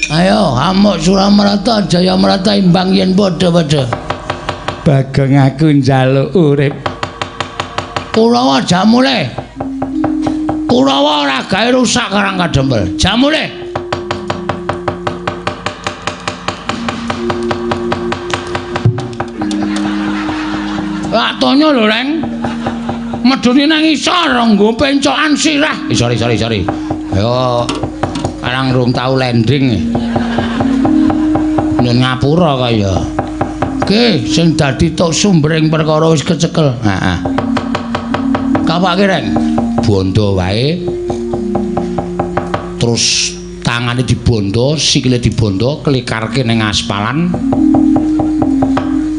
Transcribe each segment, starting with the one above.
Ayo, Hamuk Suramarta, Jayamarta imbang yen padha-padha. Bagong aku njaluk urip. Kurawa jamule. Kurawa ora gawe rusak Karang Kadempel. Jamule. Lak tonyo lho, Reng. Medune nang isor nggo pencokan sirah. Sorry, sorry, sorry. Ayo. Karang rung tau landing. Nyun ngapura kaya. Oke, sing dadi tok sumbering perkara wis kecekel. Heeh. Kapake, Reng? Bondo wae. Terus tangane dibondo, sikile dibondo, klikarke ning aspalan.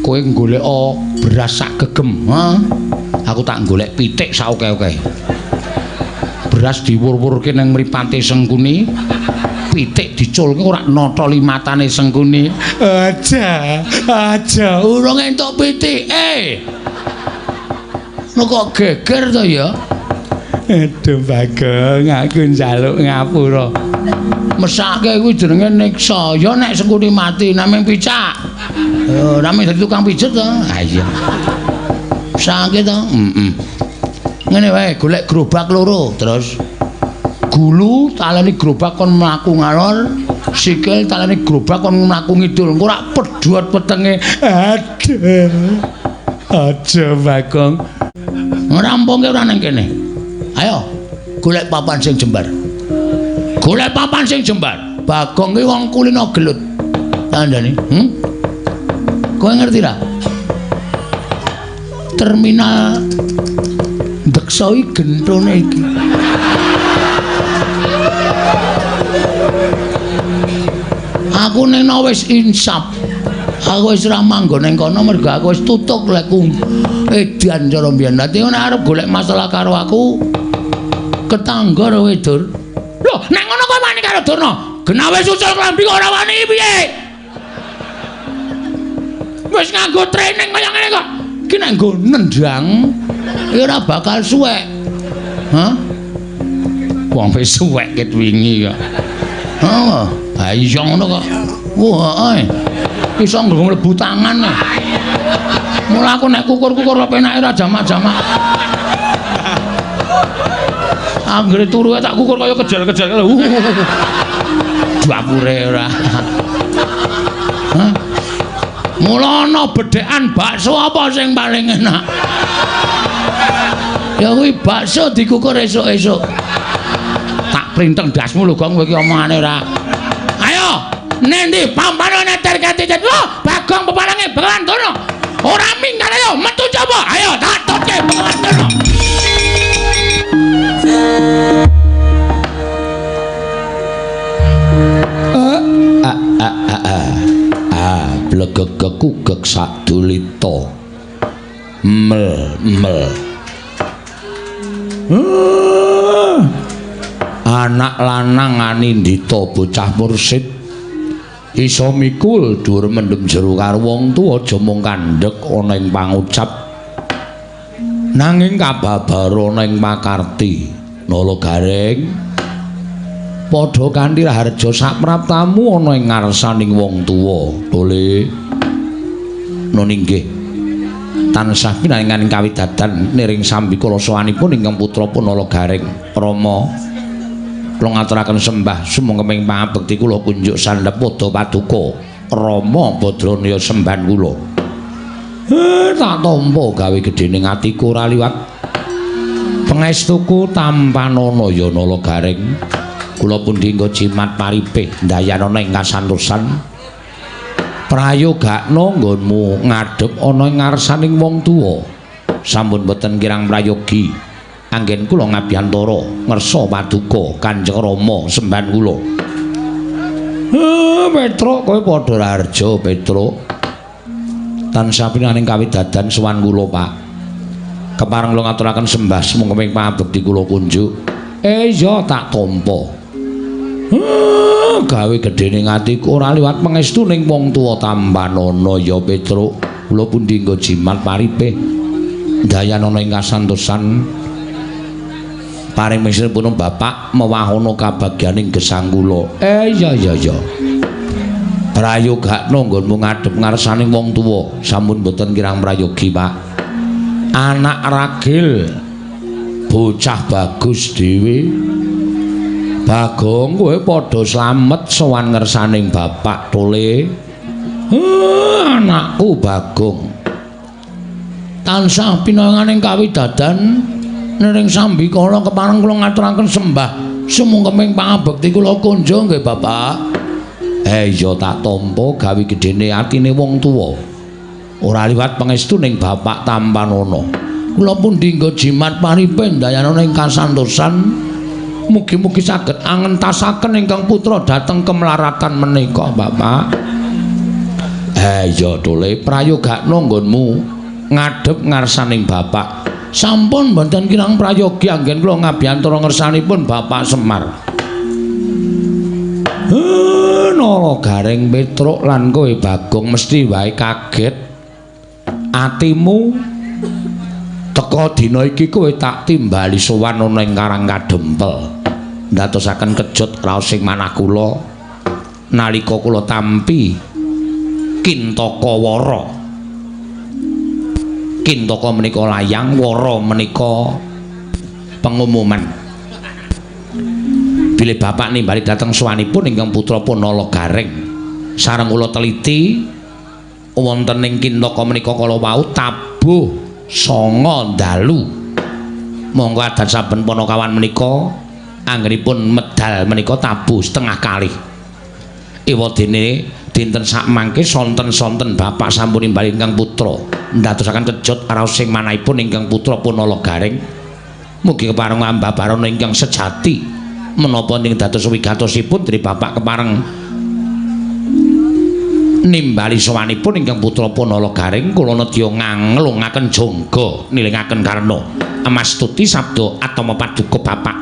Kowe golek beras sak gegem, ha? Aku tak golek pitik sak oke-oke. Beras diwur-wurke ning mripate Sengkuni, pitik diculke ora notoli matane Sengkuni. Aja, aja, urung entuk pitik. Lho kok geger to ya? Aduh Bagong, aku njaluk ngapura. Mesake kuwi jenenge niksa. Ya nek Sengkuni mati namung picak. Ya namung dadi tukang pijet to. Ha iya. Mesake to? Heeh. Ngene wae, golek gerobak loro, terus gulu taleni gerobak kon mlaku ngalor, sikil taleni gerobak kon mlaku ngidul. Engko rak pedhot petenge. Aduh. Aja Bagong. Ngrampungke ora nang kene. Ayo, golek papan sing jembar. Golek papan sing jembar. Bagong ki wong kulino gelut. Tandane, Kowe ngerti ra? Terminal Deksa iki gentone iki. Aku ning wis insaf. Aku wis ora manggon ning kono mergo aku wis tutuk lekku edan cara mbiyen. Dadi nek arep golek masalah karo aku ketangga kowe, Dur. Lho, nek ngono kowe wani karo Durna. Genah wis ucul klambi kok ora wani piye? Wis nganggo training kaya ngene kok. Iki nek nggo nendang ora bakal suwek. Hah? Wong wis suwek ket wingi kok. Heeh. Ha iya ngono kok. Wah, heeh. Iso nggo mlebu tangan. Mula aku nek kukur-kukur penake ora jamak-jamak. Anggere turu tak kukur kaya kejar-kejar. Dapure ora. Hah? Mula ana bedhekan bakso apa sing paling enak? Ya kuwi bakso dikukur esuk-esuk. Tak printeng ndasmu lho, Gong, kowe iki omongane ora. Ayo, nendi pampane neter ketitet. Lho, Bagong peparange Begawan Durna. Ora minggat ayo metu coba. Ayo tak tutke Begawan Durna. Blegegekugek sadulita. Mel mel. Anak lanang anindita bocah mursid iso mikul dhuwur mendem jero karo wong tuwa aja mung kandhek ana ing pangucap nanging kababar ana ing pakarti. Nala Gareng padha kanthi raharja sapraptamu ana ing ngarsaning wong tuwa. Tole nun inggih tansah pinaringan kawidadan niring sambikala sowanipun ingkang putra Nala Gareng. Rama kula ngaturaken sembah sumangga pangabekti kula kunjuk sandhep padha paduka Rama Badranaya sembahan kula. Tak tampa gawe gedhening atiku ora liwat pangestuku tampanana ya Nala Gareng. Kula pundi nggo jimat paripih ndayanana ing kasantosan prayogakna nggonmu ngadhep ana ing ngarsaning wong tuwa. Sampun boten kirang prayogi anggen kula ngabiyantara ngersa paduka Kanjeng Rama sembahan kula. Petruk kowe padha raharja Petruk. Tansah pinaring kawidadan sowan kula Pak. Kepareng kula ngaturaken sembah sumangga ing pangabekti kula kunjuk. Iya tak tampa. Gawe gedhening atiku ora liwat pangestuning wong tuwa tampanana ya Petruk. Kula pundi nggo jimat paripih ndayanana ing kasantosan Paring pun bapak mewahana kabagyaning gesang kula. Iya iya iya. Prayogakno nggonmu ngadhep ngarsaning wong tuwa. Sampun boten kirang prayogi, Pak. Anak ragil bocah bagus dhewe. Bagong kowe padha slamet sowan ngersaning bapak tole. Anakku Bagong. Tansah pinanganing kawidadan nering sambikala kepareng kula ngaturaken sembah sumungkeming pangabekti kula kunjung nggih bapak. Iya tak tampa gawe gedene atine wong tuwa. Ora liwat pangestu ning bapak tampanana. Kula pundi nggo jimat paripe ndayana ing kasantosan. Mugi-mugi saged angentasaken ingkang putra dhateng kemelaratan menika bapak. Iya tole prayogakno nggonmu ngadhep ngarsaning bapak. Sampun mboten kirang prayogi anggen kula ngabiyantara ngersanipun Bapak Semar. Nara Gareng Petruk lan kowe Bagong mesti wae kaget. Atimu teka dina iki kowe tak timbali sowan ana ing Karang Kadempel. Ndadosaken kejut raos ing manah kula nalika kula tampi Kintaka Wara. Kintaka menika layang, wara menika pengumuman. Bilih bapak nimbali dhateng sowanipun ingkang putra pun Nala Gareng. Sareng kula teliti wonten ing Kintaka menika kala wau tabuh 9 dalu. Monggo adat saben panakawan menika anggenipun medal menika tabuh setengah kalih. Ewadene dinten sakmangke sonten-sonten bapak sampun nimbali ingkang putra ndadosaken kejut raos sing manahipun ingkang putra pun Nala Gareng. Mugi kepareng ambabarana ingkang sejati menapa ing dados wigatosipun dene bapak kepareng nimbali sowanipun ingkang putra pun Nala Gareng. Kula nedya nganglungaken jangga nilingaken karna amastuti sabda atama paduka bapak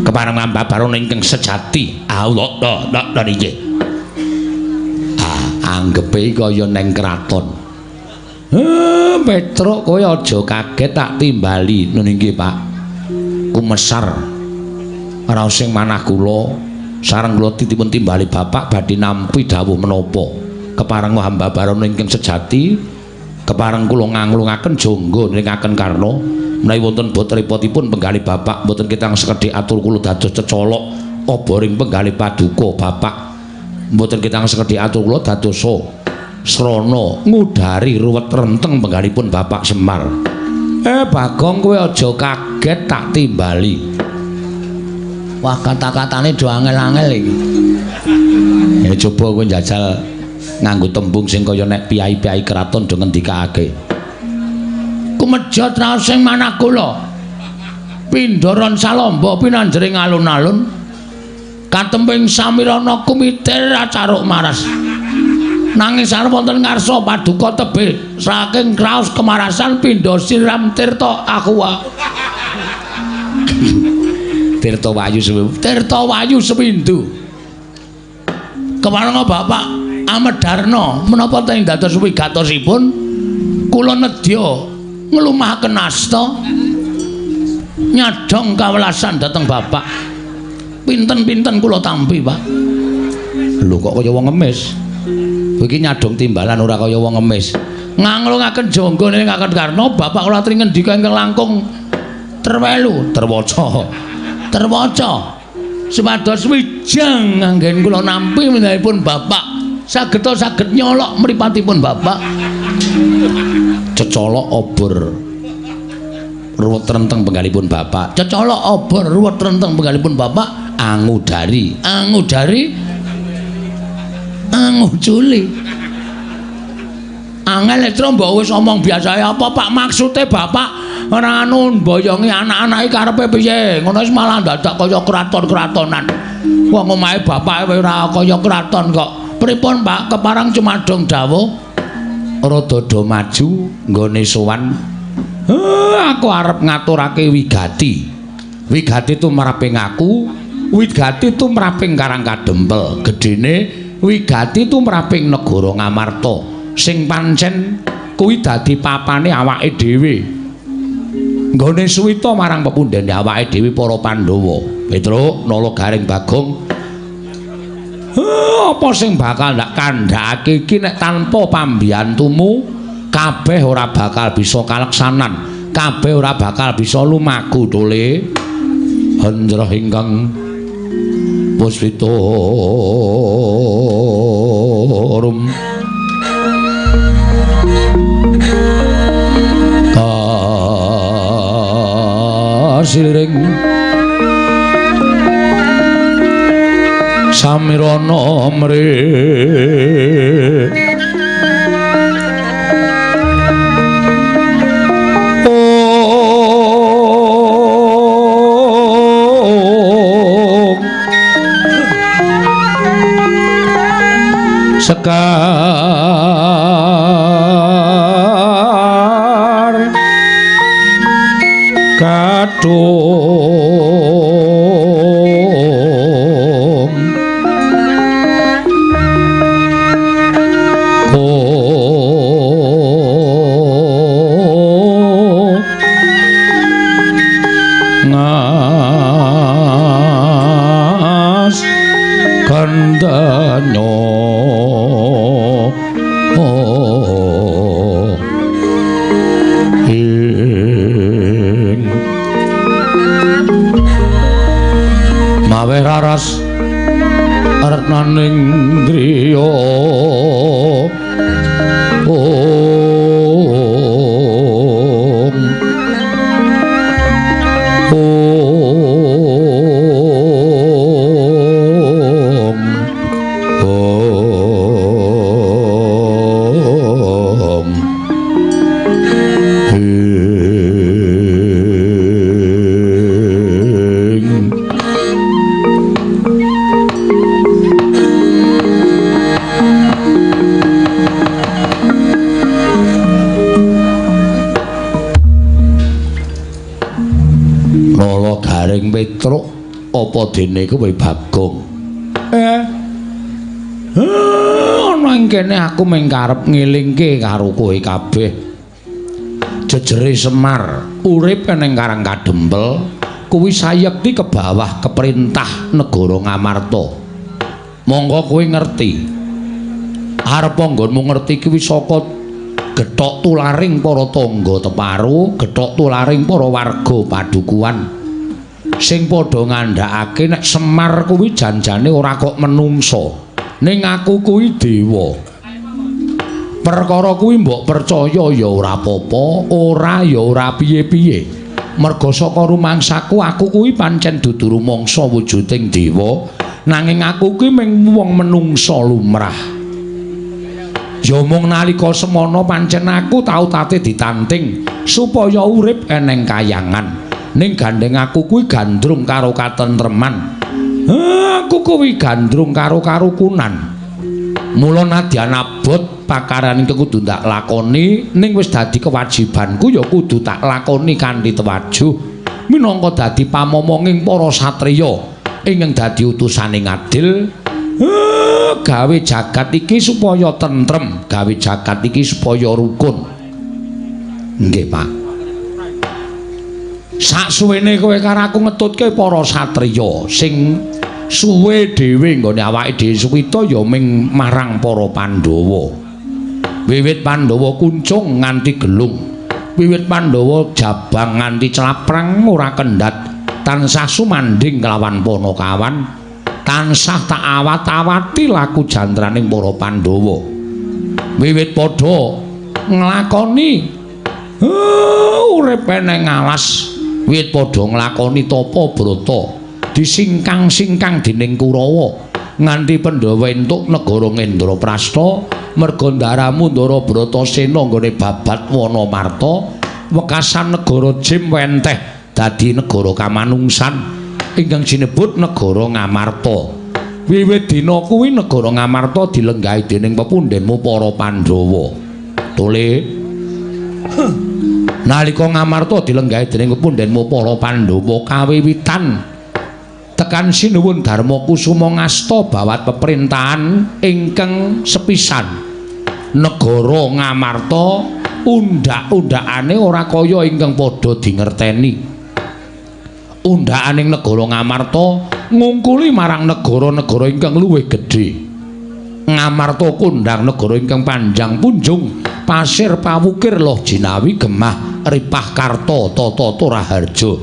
kepareng ambabarana ingkang sejati. Allah da nggih. Anggepe kaya neng kraton. Petruk kowe aja kaget tak timbali. Nun inggih, Pak. Kumesar raos sing manah kula sareng kula dipun timbali bapak badhe nampi dawuh menapa. Kepareng hamba barana ingkang sejati, kepareng kula nganglungaken jangga nringaken karna menawi wonten bot repotipun penggalih bapak mboten ketang sekedhik atur kula dados cecolok oboring penggalih paduka bapak. Mboten ketang sekedhik atur kula dadosa srana ngudari ruwet renteng penggalipun Bapak Semar. Bagong kowe aja kaget tak timbali. Wah, kata-katane do angel-angel iki. Ya coba kowe njajal nganggo tembung sing kaya nek piyai-piyai kraton do ngendikake. Kumejot raos sing manah kula. Pindharan salamba pinanjering alun-alun. Katemping samirana kumitir acaruk maras. Nanging sareng wonten ngarsa paduka tebih saking kraos kemarasan pindha siram tirta aqua. Tirta Wayu Sewindu. Tirta Wayu Sewindu. Kemaranga Bapak Amedarna menapa teng dados wigatosipun kula nedya nglumahaken asta nyadhong kawelasan dhateng Bapak. Pinten-pinten kula tampi, Pak. Lho kok kaya wong ngemis. Kowe iki nyadhong timbalan ora kaya wong ngemis. Nganglungaken jangga nilingaken karna Bapak kula aturi ngendika ingkang langkung terwelu, terwaca. Terwaca. Supados wijang anggen kula nampi menahipun Bapak sageta saged nyolok mripatipun Bapak. Cecolok obor ruwet renteng penggalipun Bapak. Cecolok obor ruwet renteng penggalipun Bapak. Angudari, angudari, anguculi. Angel letro mbok wis omong biasae apa Pak maksude Bapak ora anu mboyongi anak-anake karepe piye? Ngono wis malah dadak kaya kraton-kratonan. Wong omahe bapake ora kaya kraton kok. Pripun Pak keparang cumadong dawuh? Rada do maju nggone sowan. Aku arep ngaturake wigati. Wigati tumraping aku, wigati tumraping Karang Kadempel. Gedene wigati tumraping negara Ngamarta sing pancen kuwi dadi papane awake dhewe. Nggone suwita marang pepundhene awake dhewe para Pandhawa. Petruk, Nala Gareng Bagong. Apa sing bakal ndak kandhakake iki nek tanpa pambiyantumu kabeh ora bakal bisa kaleksanan, kabeh ora bakal bisa lumaku tole. Hendrah ingkang puspita rum kasiliring samirana mri sekar kadung ngas kandanyo ing mawe raras retnaning griya om om om ing Nala Gareng Petruk apa dene kowe Bagong? Ana ing kene aku mung karep ngelingke karo kowe kabeh. Jejere Semar urip ning Karang Kadempel kuwi sayekti ke bawah keperintah negara Ngamarta. Monggo kowe ngerti. Arep nggonmu ngerti kuwi saka gethok tularing para tangga teparu, gethok tularing para warga padukuhan sing padha ngandhakake nek Semar kuwi janjane ora kok menungsa, ning aku kuwi dewa. Perkara kuwi mbok percaya ya ora apa-apa, ora ya ora piye-piye. Merga saka rumangsaku aku kuwi pancen dudu rumangsa wujuding dewa, nanging aku kuwi mung wong menungsa lumrah. Ya mung nalika semana pancen aku tau tate ditanting supaya urip eneng kayangan. Ning gandeng aku kuwi gandrung karo katentreman. Aku kuwi gandrung karo karukunan. Mula nadyan abot pakaran iki kudu tak lakoni, ning wis dadi kewajibanku ya kudu tak lakoni kanthi tewajuh minangka dadi pamomonging para satriya ingkang dadi utusane ngadil. Gawe jagat iki supaya tentrem, gawe jagat iki supaya rukun. Nggih, Pak. Saksuwene kowe karo aku ngetutke para satriya sing suwe dhewe nggone awake dhewe suwita ya ming marang para Pandhawa. Wiwit Pandhawa kuncung nganti gelung, wiwit Pandhawa jabang nganti claprang ora kendhat, tansah sumandhing kelawan Panakawan. Tansah tak awat-awati laku jantraning para Pandhawa. Wiwit padha nglakoni urip eneng alas, wiwit padha nglakoni tapa brata, disingkang-singkang dening Kurawa nganti Pandhawa entuk negara Ngendraprasta, merga ndaramu Ndara Bratasena nggone babat Wanamarta, wekasan negara Jim wenteh dadi negara kamanungsan ingkang sinebut negara Ngamarta. Wiwit dina kuwi negara Ngamarta dilenggahi dening pepundhenmu para Pandhawa. Tole nalika Ngamarta dilenggahi dening pepundhenmu para Pandhawa kawiwitan tekan sinuwun Darma Kusuma ngasta bawat peperintahan ingkang sepisan. Negara Ngamarta Undhak-undhakane ora kaya ingkang padha dingerteni. Undhakaning negara Ngamarta ngungkuli marang negara-negara ingkang luwih gedhe. Ngamarta kondhang negara ingkang panjang punjung, pasir pawukir loh jinawi gemah ripah karta tata raharja.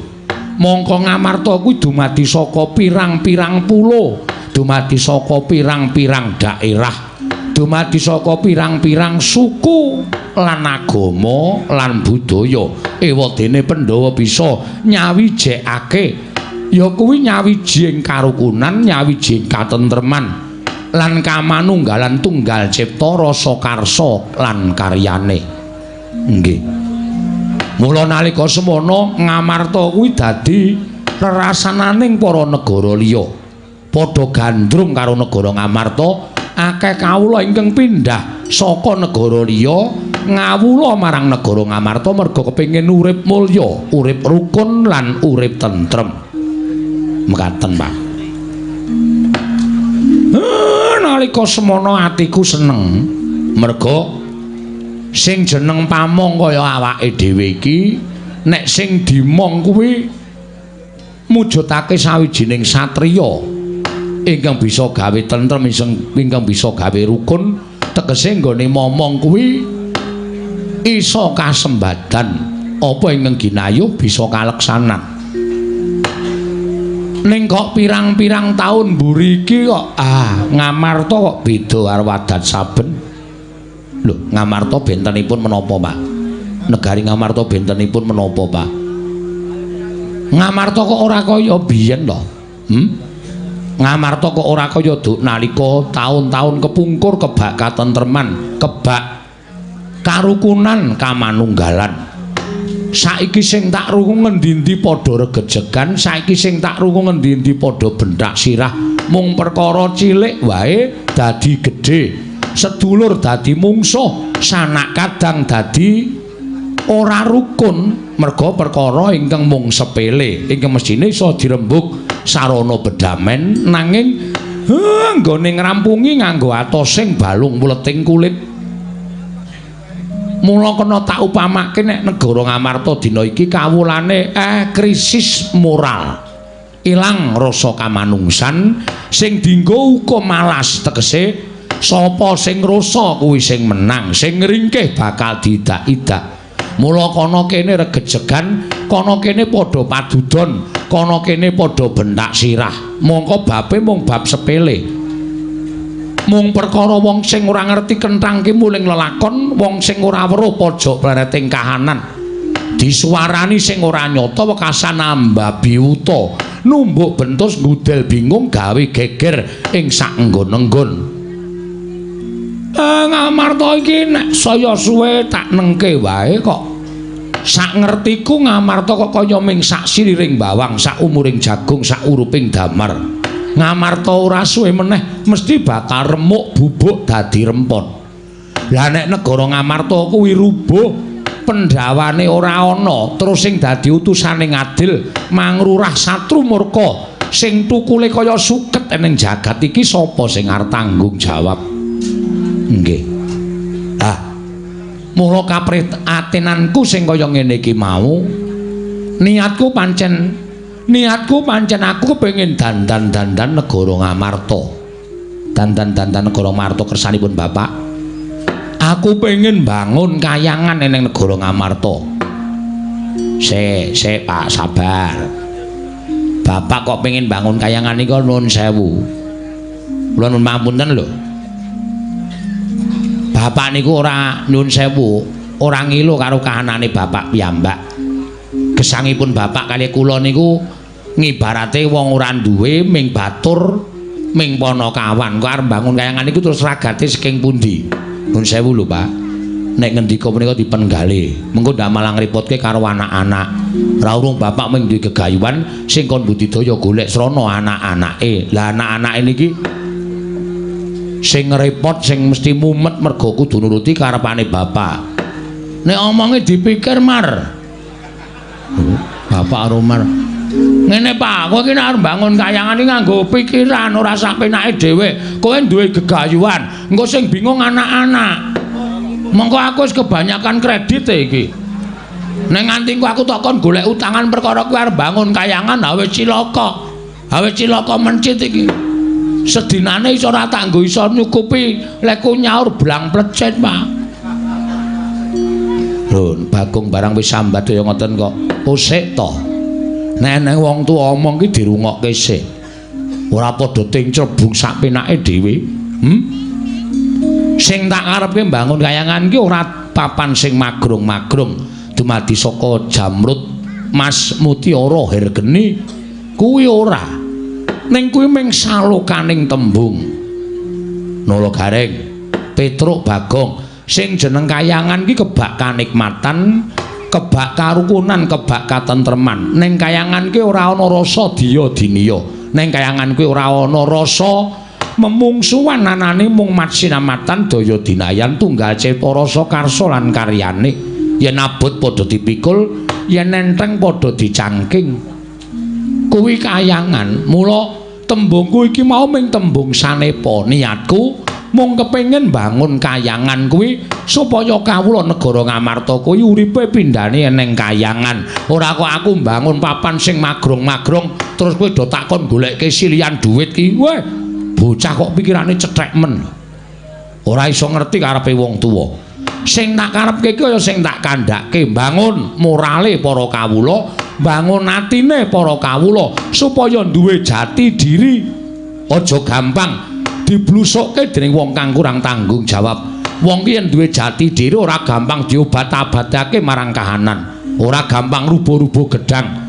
Mongko Ngamarta kuwi dumadi saka pirang-pirang pulo, dumadi saka pirang-pirang daerah, dumadi saka pirang-pirang suku lan agama lan budaya. Ewadene Pandhawa bisa nyawijekake, ya kuwi nyawiji ing karukunan, nyawiji ing katentreman lan kamanunggalan tunggal cipta rasa karsa lan karyane. Nggih. Mula nalika semono Ngamarta kuwi dadi rerasananing para negara liya. Padha gandrung karo negara Ngamarta, akeh kawula ingkang pindhah saka negara liya ngawula marang negara Ngamarta merga kepengin urip mulya, urip rukun lan urip tentrem. Mekaten, Pak. Nalika semono atiku seneng merga sing jeneng pamong kaya awake dhewe iki nek sing dimong kuwi mujudake sawijining satriya ingkang bisa gawe tentrem, ingkang bisa gawe rukun, tegese nggone momong kuwi iso kasembadan apa ingkang ginayuh bisa kaleksanan. Ning kok pirang-pirang taun mburi iki kok Ngamarta kok beda karo adat saben. Lho, Ngamarta bentenipun menapa, Pak? Negari Ngamarta bentenipun menapa, Pak? Ngamarta kok ora kaya biyen to? Ngamarta kok ora kaya duk nalika taun-taun kepungkur kebak katentreman, kebak karukunan kamanunggalan. Saiki sing tak rungu ngendi-endi padha regejegan, saiki sing tak rungu ngendi-endi padha benthak sirah, mung perkara cilik wae dadi gedhe, sedulur dadi mungsuh, sanak kadang dadi ora rukun merga perkara ingkang mung sepele, ingkang mesthine iso dirembug sarana bedamen, nanging nggone ngrampungi nganggo atosing balung mleting kulit. Mula kena tak upamake nek negara Ngamarta dina iki kawulane krisis moral. Ilang rasa kamanungsan sing dienggo hukum malas, tegese sapa sing rasa kuwi sing menang, sing ngringkih bakal diidak-idak. Mula kana kene regejegan, kana kene padha padudon, kana kene padha benthak sirah. Mongko babe mung bab sepele. Mung perkara wong sing ora ngerti kenthang ki muling lelakon, wong sing ora weruh pojok plereting kahanan. Disuwarani sing ora nyata wekasan ambabi wuta, numbuk bentus ngudel bingung gawe geger ing sak nggon-nggon. Ngamarta iki nek saya suwe tak nengke wae kok. Sak ngertiku Ngamarta kok kaya ming sak siriring bawang, sak umuring jagung, sak uruping damar. Ngamarta ora suwe meneh mesti bakal remuk bubuk dadi rempon. Lah nek negara Ngamarta kuwi rubuh, pendhawane ora ana, terus sing dadi utusane ngadil mangrurah satru murka sing tukule kaya suket ning jagat iki sapa sing arep tanggung jawab? Nggih. Ah. Mula kaprihatinanku sing kaya ngene iki mau, niatku pancen aku kepengin dandan-dandan negara Ngamarta. Dandan-dandan negara Ngamarta kersanipun Bapak. Aku pengen bangun kayangan ning negara Ngamarta. Sik, sik Pak, sabar. Bapak kok pengen bangun kayangan niku nuwun sewu. Kula nuwun pangapunten lho. Bapak niku ora nuwun sewu, ora ngilu karo kahanane bapak piyambak. Gesangipun bapak kali kula niku ngibarate wong ora duwe ming batur ming panakawan. Kok arep bangun kayangan niku terus ragate saking pundi? Nuwun sewu lho, Pak. Nek ngendika punika dipenggalih, mengko ndak malah ngrepotke karo anak-anak. Ra urung bapak ming duwe gegayuhan sing kon budidaya golek srana anak-anake. Lah anak-anake niki sing ngrepot, sing mesti mumet mergo kudu nuruti karepane bapak. Nek omonge dipikir, Mar. Bapak karo Mar. Ngene Pak, kowe iki nek arep bangun kayangan iki nganggo pikiran ora sak penake dhewe. Kowe duwe gegayuhan, engko sing bingung anak-anak. Mongko aku wis kebanyakan kredit iki. Nek nganti ku aku tok kon golek utangan perkara kuwi arep bangun kayangan ha wis cilaka. Ha wis cilaka mencit iki. Sedinane iso ora tak nggo iso nyukupi lekku nyaur blang plecet, Pak. Lho, Bagong barang wis sambat ya ngoten kok. Usik to. Nek nek wong tuwa omong ki dirungokke sik. Ora padha ting crebung sak penake dhewe. Sing tak karepke mbangun kayangan ki ora papan sing magrong-magrong dumadi saka jamrut mas mutiara hergeni kuwi ora. Ning kuwi mung salokaning tembung. Nala Gareng, Petruk, Bagong, sing jeneng kayangan ki kebak kanikmatan, kebak karukunan, kebak katentreman. Ning kayangan ki ora ana rasa diya diniya. Ning kayangan kuwi ora ana rasa memungsuhan, anane mung matsinamatan daya dinayan tunggal cipta rasa karsa lan karyane. Yen abot padha dipikul, yen enteng padha dicangking. Kuwi kayangan. Mula tembungku iki mau ming tembung sanepa. Niatku mung kepengin bangun kayangan kuwi supaya kawula negara Ngamarta kuwi uripe pindhane ning kayangan. Ora kok aku mbangun papan sing magrong-magrong terus kowe do takon golekke silian duit ki. Weh, bocah kok pikirane cethek men. Ora iso ngerti karepe wong tuwa. Sing tak karepke iki kaya sing tak kandhake, mbangun morale para kawula, mbangun atine para kawula supaya duwe jati diri. Aja gampang diblusukke dening wong kang kurang tanggung jawab. Wong ki yen duwe jati diri ora gampang diobat-abatake marang kahanan, ora gampang rubuh-rubuh gedang.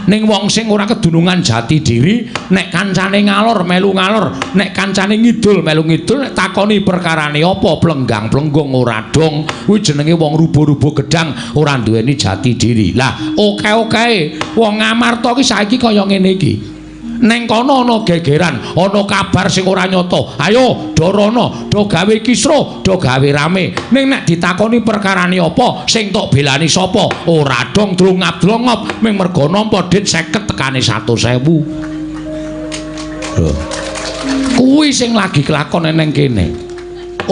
Ning wong sing ora kedunungan jati diri, nek kancane ngalor melu ngalor, nek kancane ngidul melu ngidul, nek takoni perkarane apa plenggang-plenggong ora dong. Kuwi jenenge wong rubuh-rubuh gedang, ora duweni jati diri. Lah, oke-oke wong Ngamarta ki saiki kaya ngene iki. Neng kono ana gegeran, ana kabar sing ora nyata. Ayo do rono, do gawe kisruh, do gawe rame. Ning nek ditakoni perkarane apa, sing tok belani sapa, ora dong drongap-drongop ming mergo nampa dit 50 tekane 100.000. Lho. Kuwi sing lagi kelakon neng kene.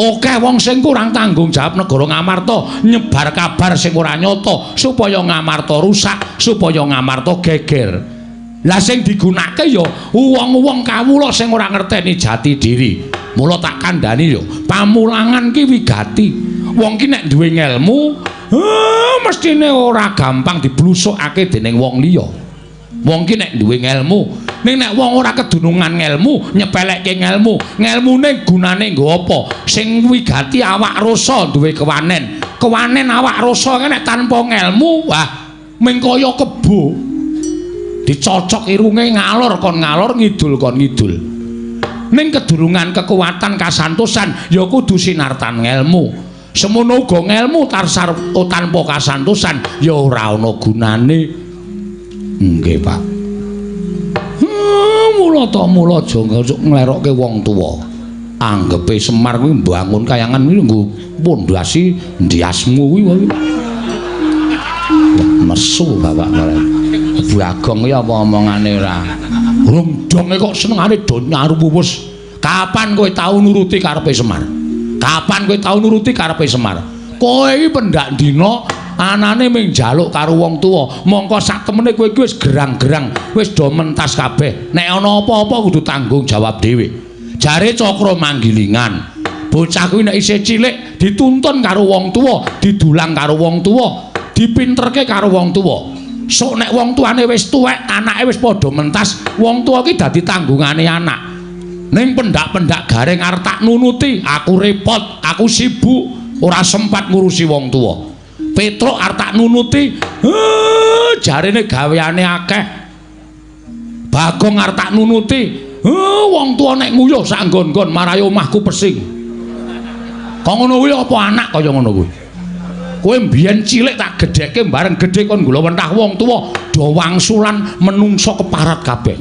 Oke wong sing kurang tanggung jawab negara Ngamarta nyebar kabar sing ora nyata supaya Ngamarta rusak, supaya Ngamarta geger. Lah sing digunakake ya wong-wong kawula sing ora ngerteni jati diri. Mula tak kandhani ya, pamulangan ki wigati. Wong ki nek duwe ngelmu, mestine ora gampang diblusukake dening wong liya. Wong ki nek duwe ngelmu, ning nek wong ora kedunungan ngelmu, nyepelekke ngelmu, ngelmune gunane nggo apa? Sing wigati awak rasa duwe kewanen. Kewanen awak rasa nek tanpa ngelmu, wah ming kaya kebo. Dicocok irunge ngalor kon ngalor, ngidul kon ngidul. Ning kedurungan kekuatan kasantosan ya kudu sinartan ngelmu. Semono uga ngelmu tarsar tanpa kasantosan ya ora ana gunane. Nggih, Pak. Mula ta mula aja nglerokke wong tuwa. Anggepe Semar kuwi mbangun kayangan kuwi nggo pondasi ndiasmu kuwi. Nesu bapak malah. Bagong ya apa omongane ora. Rung donge kok senengane do nyaru wuwus. Kapan kowe tau nuruti karepe Semar? Kapan kowe tau nuruti karepe Semar? Kowe iki pendak dina anane mung njaluk karo wong tuwa. Mongko sak temene kowe iki wis gerang-gerang, wis do mentas kabeh. Nek ana apa-apa kudu tanggung jawab dhewe. Jare Cakra Manggilingan, bocah kuwi nek isih cilik dituntun karo wong tuwa, didulang karo wong tuwa, dipinterke karo wong tuwa. Sok nek wong tuane wis tuwek, anake wis padha mentas, wong tuwa ki dadi tanggungane anak. Ning pendak-pendak Gareng arep tak nunuti, aku repot, aku sibuk, ora sempat ngurusi wong tuwa. Petruk arep tak nunuti, jarene gaweane akeh. Bagong arep tak nunuti, wong tuwa nek nguyuh sak nggon-nggon marai omahku pesing. Kok ngono kuwi apa anak kaya ngono kuwi? Kowe mbiyen cilik tak gedheke bareng gedhe kon nggulawentah wong tuwa do wangsulan menungso keparat kabeh.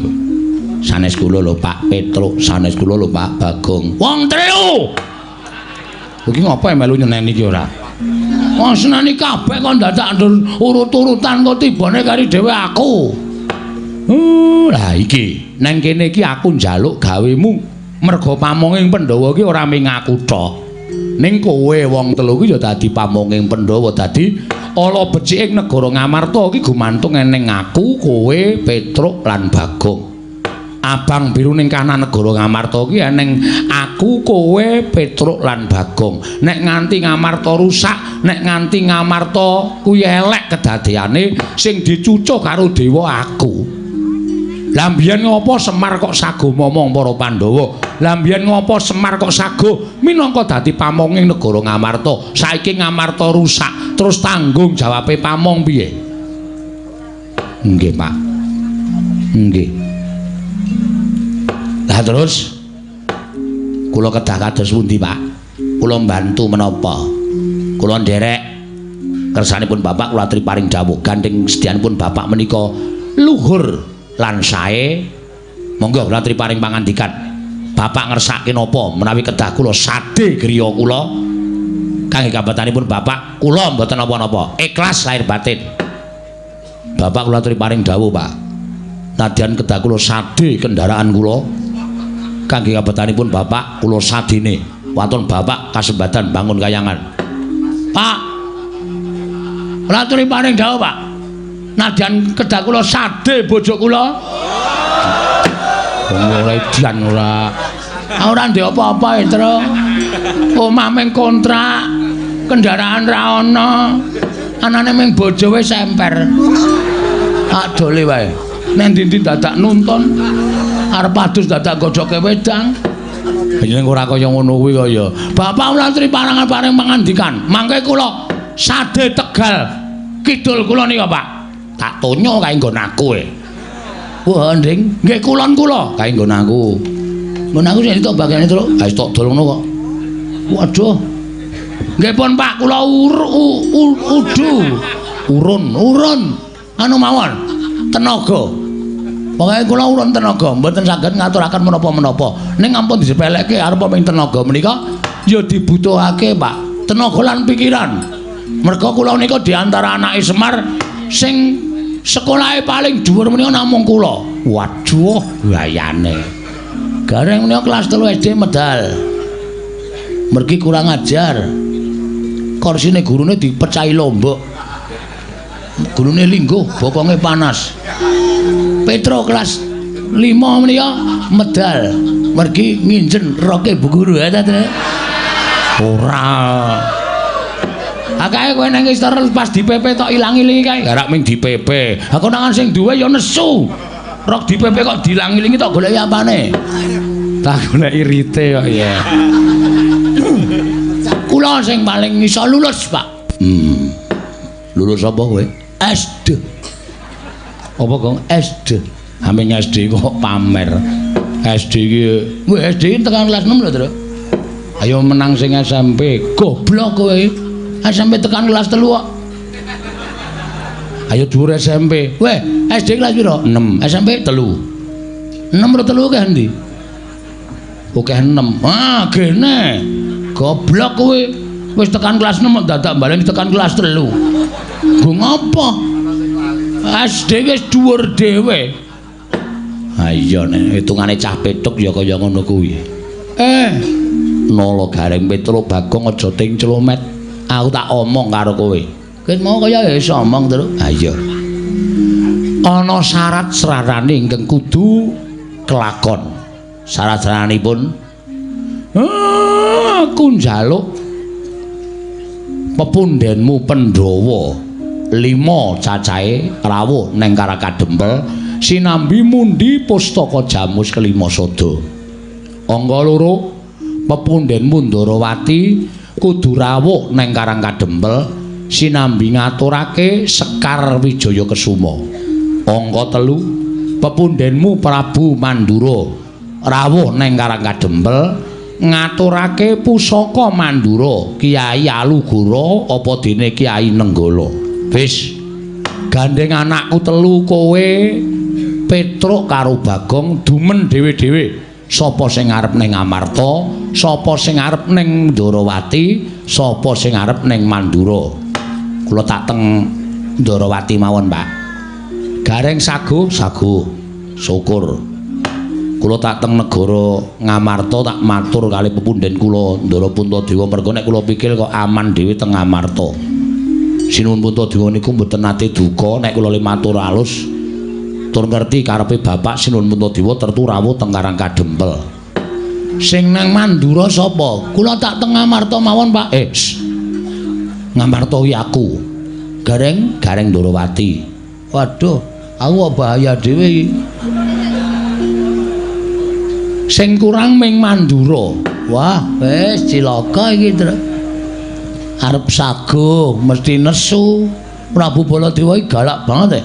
Sanes kula lho Pak Petruk, sanes kula lho Pak Bagong. Wong telu. Iki ngapa melu nyeneni iki ora? Wong seneni kabeh kon dadak urut-urutan kok tibane kari dhewe aku. Lah iki nang kene iki aku njaluk gawemu merga pamonging Pandhawa iki ora ming aku tok. Ning kowe wong telu kuwi ya dadi pamonging Pandhawa, dadi ala becik ing negara Ngamarta iki gumantung eneng aku, kowe, Petruk lan Bagong. Abang biru ning kanan negara Ngamarta iki eneng aku, kowe, Petruk lan Bagong. Nek nganti Ngamarta rusak, nek nganti Ngamarta kuwi elek kedadeane, sing dicucuh karo dewa aku. Lah mbiyen ngopo Semar kok sago momong para Pandhawa? Lah mbiyen ngopo Semar kok sago minangka dadi pamonging negara Ngamarta? Saiki Ngamarta rusak, terus tanggung jawabe pamong piye? Nggih, Pak. Nggih. Lah terus kula kedah kados pundi, Pak? Kula mbantu menapa? Kula nderek kersanipun Bapak kula aturi paring dawuh gandeng sedyanipun Bapak menika luhur lan sae. Monggo kula aturi paring pangandikan. Bapak ngersake napa menawi kedah kula sade griya kula kangge kabetanipun Bapak kula mboten napa-napa, ikhlas lahir batin. Bapak kula aturi paring dawuh, Pak. Nadyan kedah kula sade kendaraan kula kangge kabetanipun Bapak kula sadene. Waton Bapak kasembadan bangun kayangan. Pak, kula aturi paring dawuh, Pak. Nadyan kedah kula sade bojo kula. Wong ora edan ora. Ora ndek apa-apa, Tru. Omah mung kontrak, kendaraan ra ana. Anane mung bojo wis emper. Tak dole wae. Nang ndi-ndi dadak nuntun. Arep adus dadak godhoke wedang. Yen ora kaya ngono kuwi kaya. Bapak kula aturi parangan paring pangandikan. Mangke kula sade Tegal kidul kula nika, Pak. Tak tonyo kae nggon aku e. Wah, Nding, nggih kulon kula kae nggon aku. Nggon aku sing tok bagiane terus, ha wis tok dol ngono kok. Waduh. Nggih pun Pak, kula udu. Urun, urun. Anu mawon. Tenaga. Pokoke kula urun tenaga, mboten saged ngaturaken menapa-menapa. Ning ampun disepelekke arep ming tenaga menika ya dibutuhake, Pak. Tenaga lan pikiran. Merga kula nika di antara anake Semar sing sekolahe paling dhuwur menika namung kula. Waduh, gayane. Gareng menika kelas 3 SD medal. Mergi kurang ajar. Korsine gurune dipecahi lombok. Gurune lingguh, bokonge panas. Petro kelas 5 menika medal. Mergi nginjen roke bu guru ya ta, Tru? Ora. Akae kowe nang istor pas di PP tok ilang-ilingi kae. Garak ming di PP. Aku nangan sing duwe ya nesu. Rok di PP kok diilang-ilingi tok goleki apane? Tak goleki rite kok ya. Kula sing paling iso lulus, Pak. Lulus apa kowe? SD. Apa, Gong? SD. Aming SD kok pamer. SD iki, weh SD iki tekan kelas 6 lho, Tru. Ayo menang sing SMP. Goblok kowe. SMP tekan kelas 3 kok. Ayo dhuwur SMP. Weh, SD kelas piro? 6. SMP 3. 6 ro 3 akeh endi? Akeh 6. Ah, gene. Goblok kowe. Wis tekan kelas 6 kok dadak baleni tekan kelas 3. Nggo ngopo? SD wis dhuwur dhewe. Ha iya nek hitungane cah petuk ya kaya ngono kuwi. Nala Gareng Petro Bagong aja ting clomet. Aku tak omong karo kowe. Ket mau kaya iso omong, Tru. Ha iya. Ana syarat srarane ingkang kudu kelakon. Syarat-syaranipun aku njaluk pepundhenmu Pandhawa 5 cacahe rawuh neng Karakadempel sinambi mundi pustaka Jamus kelima sada. Angka 2 pepundhenmu Ndarawati kudu rawuh neng Karangkadempel sinambi ngaturake Sekar Wijaya Kesuma. Angka 3 pepundhenmu Prabu Mandura rawuh neng Karangkadempel ngaturake pusaka Mandura Kiai Alugoro apa dene Kiai Nenggala. Wis gandeng anakku telu kowe Petruk karo Bagong dumen dhewe-dhewe. Sapa sing arep ning Amarta, sapa sing arep ning Ndarawati, sapa sing arep ning Mandura. Kula tak teng Ndarawati mawon, Pak. Gareng sago, sago. Syukur. Kula tak teng negara Ngamarta tak matur kali pepunden kula Ndara Puntadewa merga nek kula pikir kok aman dhewe teng Ngamarta. Sinuwun Puntadewa niku mboten nate duka nek kula le matur alus tur ngerti karepe bapak Sinuwun Puntadewa tertu rawuh teng Karang Kadempel. Sing nang Mandura sapa? Kula tak teng Ngamarta mawon, Pak. Ngamarta kuwi aku. Gareng, Gareng Ndorowati. Waduh, aku kok bahaya dhewe iki. Sing kurang ming Mandura. Wah, wis cilaka iki, Tru. Arep saguh mesti nesu. Prabu Baladewa iki galak banget.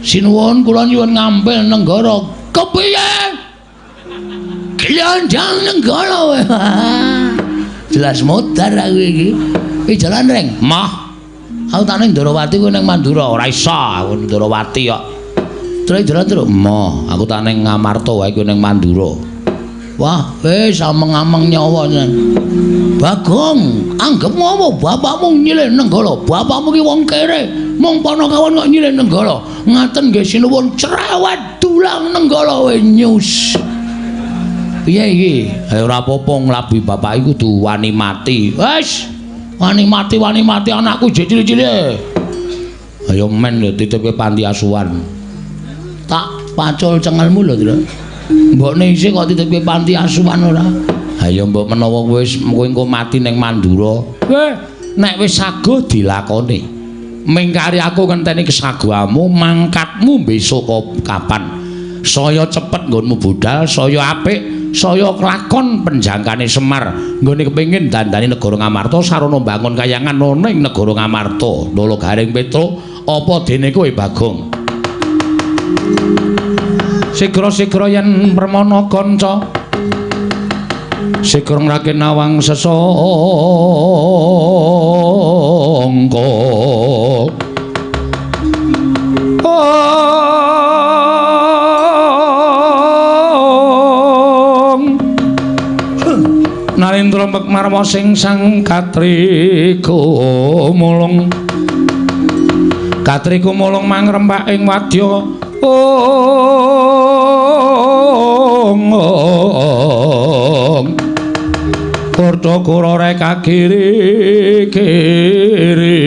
Sinuwun kula nyuwun ngampil nenggara. Kepiye? Glandang nenggara. Jelas modar aku iki. Iki jalan reng. Mah. Aku tak ning Ndorowati kowe ning Mandura. Ora iso aku Ndorowati kok. Terus jalan terus. Mah, aku tak ning Ngamarta wae kowe ning Mandura. Wah, wis ameng-ameng nyawa tenan. Bagong, anggepmu apa bapakmu nyilih nenggala? Bapakmu ki wong kere, mung panakawan kok nyilih nenggala. Ngaten nggih sinuwun cerewet dulang nenggala we nyus. Piye iki? Ora apa-apa nglabi bapak iku kudu wani mati. Wis, wani mati anakku jek cilik-cilik. Ayo men lho titipke panti asuhan. Tak pacul cengelmu lho, Tru. Mbokne isih kok titipke panti asuhan ora? Ha ya mbok menawa wis kowe engko mati ning Mandura. Weh, nek wis saguh dilakoni. Mingkari aku ngenteni kesaguhamu, mangkatmu besok kapan? Saya cepet nggonmu budal, saya apik, saya kelakon penjangkane Semar. Nggone kepengin dandani negara Ngamarta sarana mbangun kayangan ana ing negara Ngamarta. Lolo Gareng Petruk, apa dene kowe Bagong? Sigra-sigra yen permana kanca sigra ngrake nawang sesangka. Narendra Mekmarma sing sang katriku mulung katriku mulung mangrempak ing wadya. Kurta kura reka kiri kiri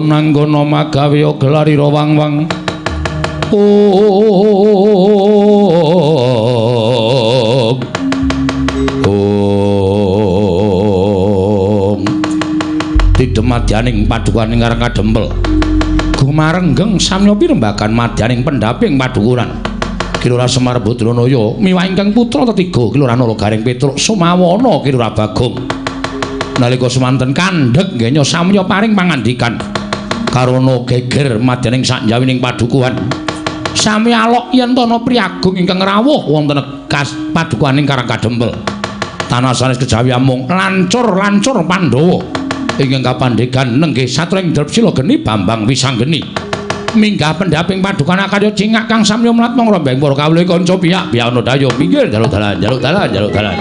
Pronanggana magawe gelarira wang-wang. Tidhem madyaning padukuhan ing Karang Kadempel. Gumarenggeng samya pirembagan madyaning pendhaping padukuhan. Ki Lurah Semar Badranaya miwah ingkang putra tetiga Ki Lurah Nala Gareng Petruk Sumawana Ki Lurah Bagong. Nalika semanten kandhek ngenya samya paring pangandikan karana geger madyaning sakjawining padukuhan. Sami alok yen tana priagung ingkang rawuh wonten padukuhan ing Karang Kadempel. Tanah sanes kejawi amung lancur-lancur Pandhawa ingkang kapandhegan nenggih satring Drepsila Geni Bambang Wisanggeni. Minggah pendhaping padukan akarya cingak kang samya mlatma ngrombeng para kawula kanca piyak piyak ana dayo pinggir jaluk dalan jaluk dalan jaluk dalan.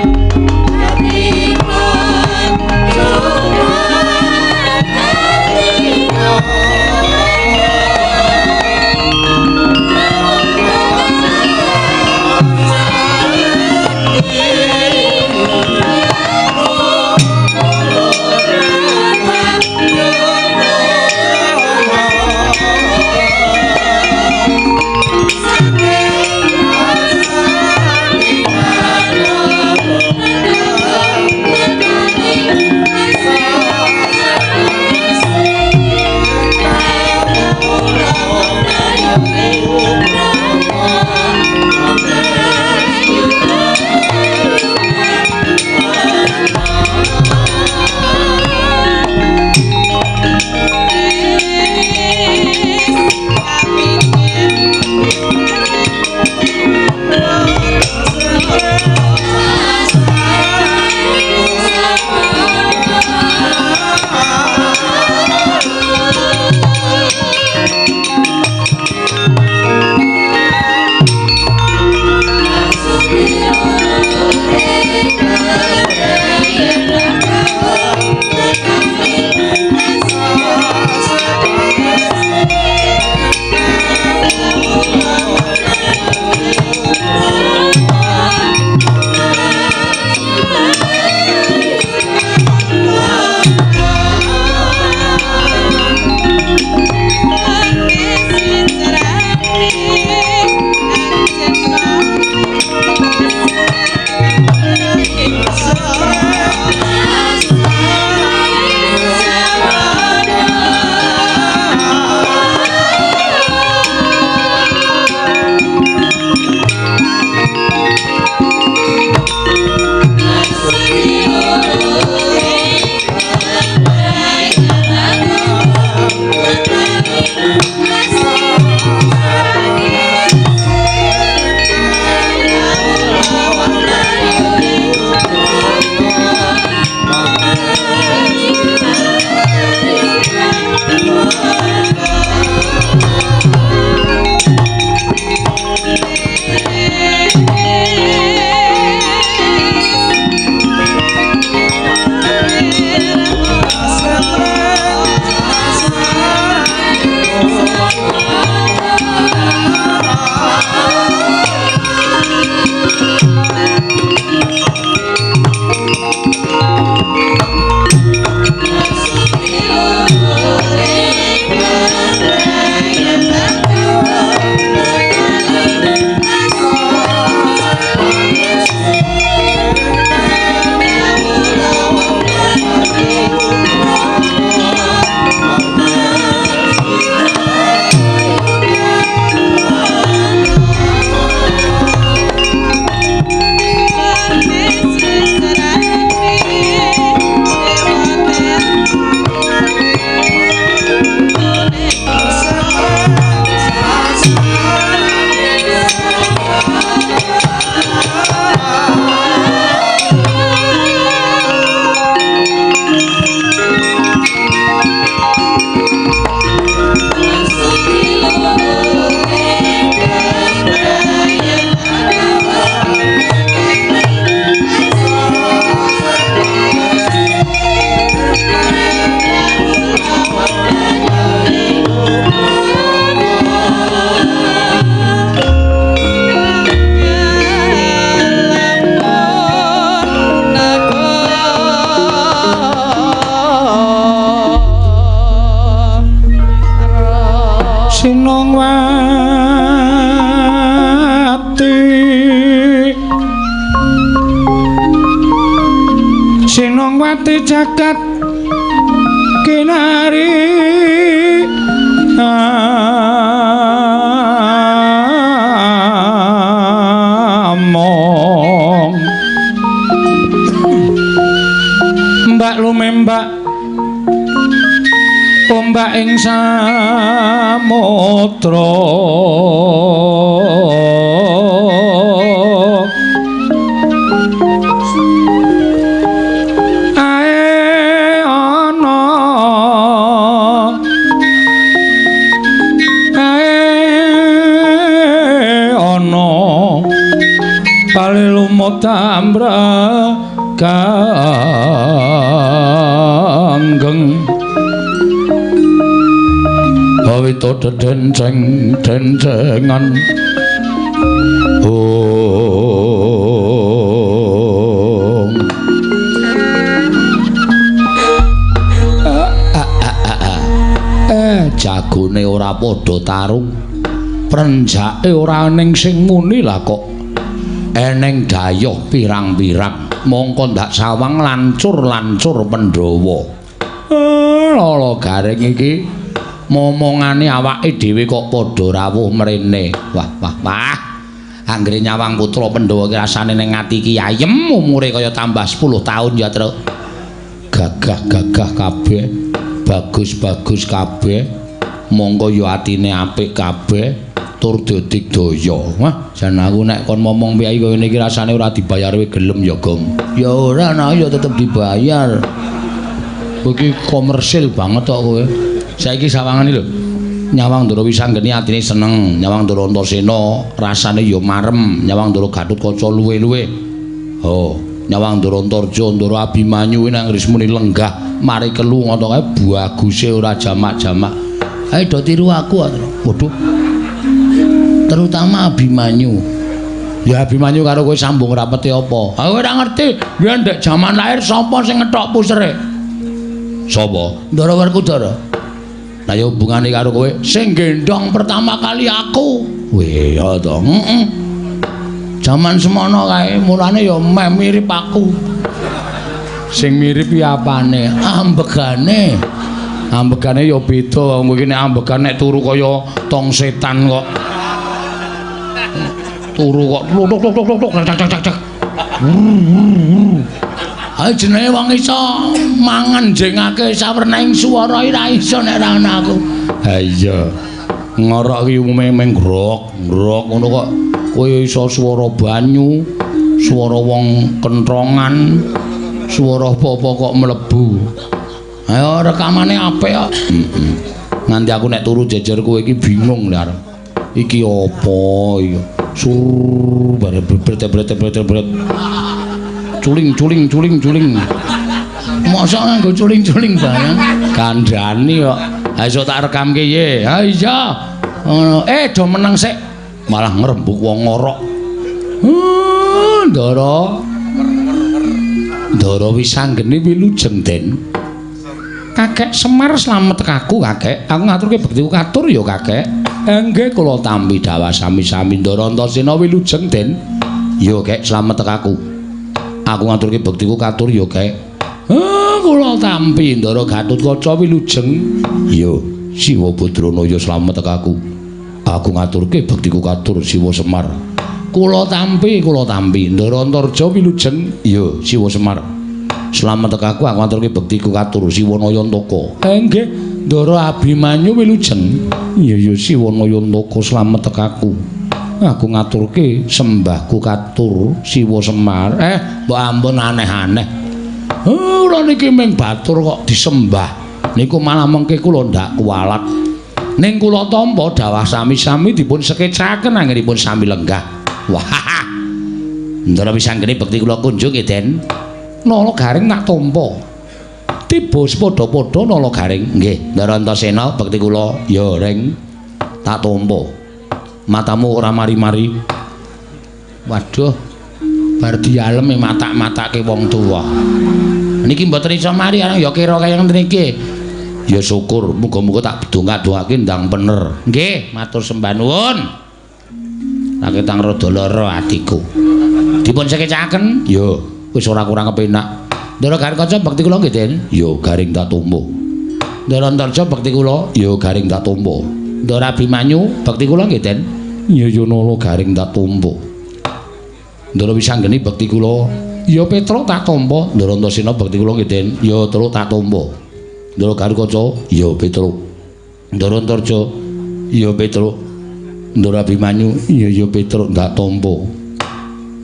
Ngremati jagat kinari among mbak lumembak ombak ing samudra ae ana ae ana palilumut tambra kanggeng awita dedenceng dencengan ong jagone ora padha tarung prenjake ora ning sing muni lah kok eneng dayoh pirang-pirang mongko ndak sawang lancur-lancur Pandhawa. Lala Garing iki momongane awake dhewe kok padha rawuh mrene. Wah wah wah. Anggere nyawang putra Pandhawa ki rasane ning ati iki ayem umure kaya tambah 10 taun ya, Truk. Gagah-gagah kabeh, bagus-bagus kabeh. Mongko ya atine apik kabeh tur dadigdaya. Wah, jan aku nek kon momong piye kaya ngene iki rasane ora dibayar kowe gelem ya, Gong. Ya ora, nah ya tetep dibayar. Kowe iki komersil banget kok kowe. Saiki sawangane lho. Nyawang Ndara Wisanggeni atine seneng, nyawang Ndara Antasena rasane ya marem, nyawang Ndara Gatotkaca luwe-luwe. Oh, nyawang Ndara Antarja, Ndara Abimanyu nang muni lenggah mari kelu ngono kae baguse ora jamak-jamak. Ayo do tiru aku, waduh. Terutama Abimanyu. Ya Abimanyu karo kowe sambung rapete apa? Aku ora ngerti. Biyen ndek jaman lahir sapa sing ngethok pusere? Sapa? Ndara Werkudara. Lah ya hubungane karo kowe sing gendhong pertama kali aku. Weh, ya to. Heeh. Jaman semono kae mulane ya meh mirip aku. Sing mirip ya apane? Ambegane. Ambegane ya beda wong kowe iki nek ambegan nek turu kaya tong setan kok. Turu kok tuk tuk tuk tuk tuk cak cak cak. Ayo jenenge wong iso mangan jengake sawernaing swara ora iso nek ora ana aku. Ha iya. Ngorok iki umume meng grok, grok ngono kok kowe iso swara banyu, swara wong kentrongan, swara apa-apa kok mlebu. Ayo rekamane apik kok. Heeh. Nganti aku nek turu jejer kowe iki bingung lho arep. Iki apa iki? Sur bare bret-bret-bret-bret. Culing culing culing culing. Mosok nganggo culing-culing barang. Kandhani kok. Ha iso tak rekamke ye. Ha iya. Ngono. Do meneng sik. Malah ngrembug wong ngorok. Ndara. Ndara Wisanggeni wilujeng, Den. Kakek Semar slamet kaku, Kakek. Aku ngaturke bektiku katur ya, Kakek. Nggih kula tampi dawah sami-sami Ndara Antasena wilujeng, Den. Ya, Kek, slamet kaku. Aku ngaturke bektiku katur ya, Kek. Kula tampi Ndara Gatotkaca wilujeng. Ya, Siwa Badrana ya slamet kaku. Aku ngaturke bektiku katur Siwa Semar. Kula tampi, kula tampi Ndara Antarja wilujeng. Ya, Siwa Semar. Slamet kaku, aku ngaturke bektiku katur Siwa Nayantaka. Nggih, Ndara Abimanyu wilujeng. Ya ya Siwa Nayantaka slamet kaku. Aku ngaturke sembahku katur Siwa Semar. Mbok ampun aneh-aneh. Kula niki ming batur kok disembah. Niku malah mengke kula ndak kuwalat. Ning kula tampa dawah sami-sami dipun sekecaken anggenipun sami lenggah. Wah. Ndara Wisanggeni bekti kula kunjung nggih, Den. Nala Garing tak tampa. Tiba padha-padha Nala Garing. Nggih, Ndara Antasena bekti kula ya ring tak tampa. Matamu ora mari-mari. Waduh, bar dialem matak-matake wong tuwa. Niki mboten iso mari arang ya kira kaya ngene iki. Ya syukur, muga-muga tak dongak-dongake ndang bener. Nggih, matur sembah nuwun. Raketang rada lara atiku. Dipun sekecaken? Ya, wis ora kurang kepenak. Ndara Garing Kaca bekti kula nggih, Den. Ya Garing tak tampa. Ndara Antarja bekti kula, ya Garing tak tampa. Ndara Abimanyu bekti kula nggih, Den. Ya ya Nala Garing tak tampa. Ndara Wisanggeni bekti kula, ya Petruk tak tampa. Ndara Antasena bekti kula nggih, Den. Ya Truk tak tampa. Ndara Garing Kaca, ya Petruk. Ndara Antarja, ya Petruk. Ndara Abimanyu, ya ya Petruk tak tampa.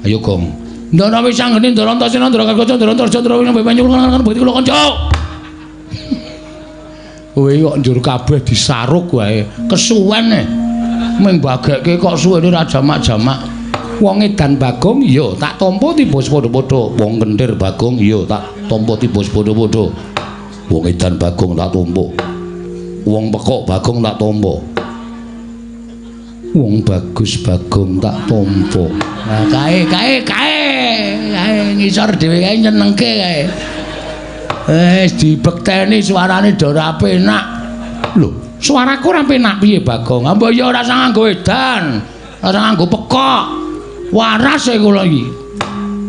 Ayo Gong. Ndara Wisanggeni, Ndara Antasena, Ndara Garing Kaca, Ndara Antarja, Ndara Abimanyu bekti kula kanca. Kowe kok njur kabeh disaruk wae. Kesuwen e. Ming bagekke kok suwene ra jamak-jamak. Wong edan Bagong ya tak tampa tiba padha-padha. Wong kenthir Bagong ya tak tampa tiba padha-padha. Wong edan Bagong tak tampa. Wong pekok Bagong tak tampa. Wong bagus Bagong tak tampa. Nah kae kae kae kae ngisor dhewe kae nyenengke kae. Wis dibekteni suarane do ora penak. Lho, suaraku ora penak piye Bagong? Mbok ya ora usah nganggo edan, ora usah nganggo pekok. Waras e kula iki.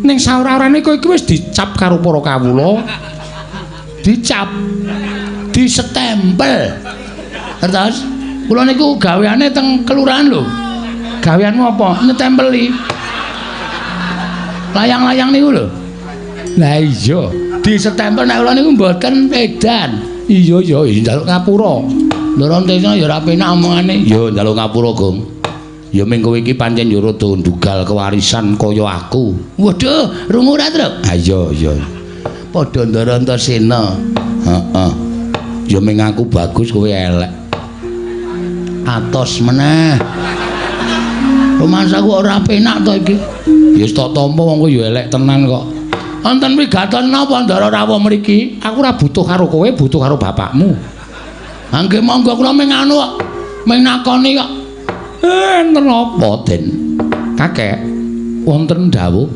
Ning saora-orane kowe iki wis dicap karo para kawula. Dicap. Disetempel. Ngertos? Kula niku gaweane teng kelurahan lho. Gaweanmu apa? Nyetempeli. Layang-layang niku lho. Lah iya, disetempel nek kula niku mboten edan. Iya ya, njaluk ngapura. Ndara Antasena ya ora penak omongane. Ya njaluk ngapura, Gong. Ya ming kowe iki pancen ya rada ndugal kewarisan kaya aku. Waduh, rungu ora, Truk? Ha iya iya. Padha Ndara Antasena. Heeh. Ya ming aku bagus kowe elek. Atos meneh. Rumangsaku ora penak to iki. Ya wis tak tampa wong kowe ya elek tenan kok. Wonten wigaton napa Ndara rawuh mriki? Aku ora butuh karo kowe, butuh karo bapakmu. Ha nggih monggo kula ming anu kok. Ming nakoni kok. Enten apa, Den? Kakek, wonten dawuh.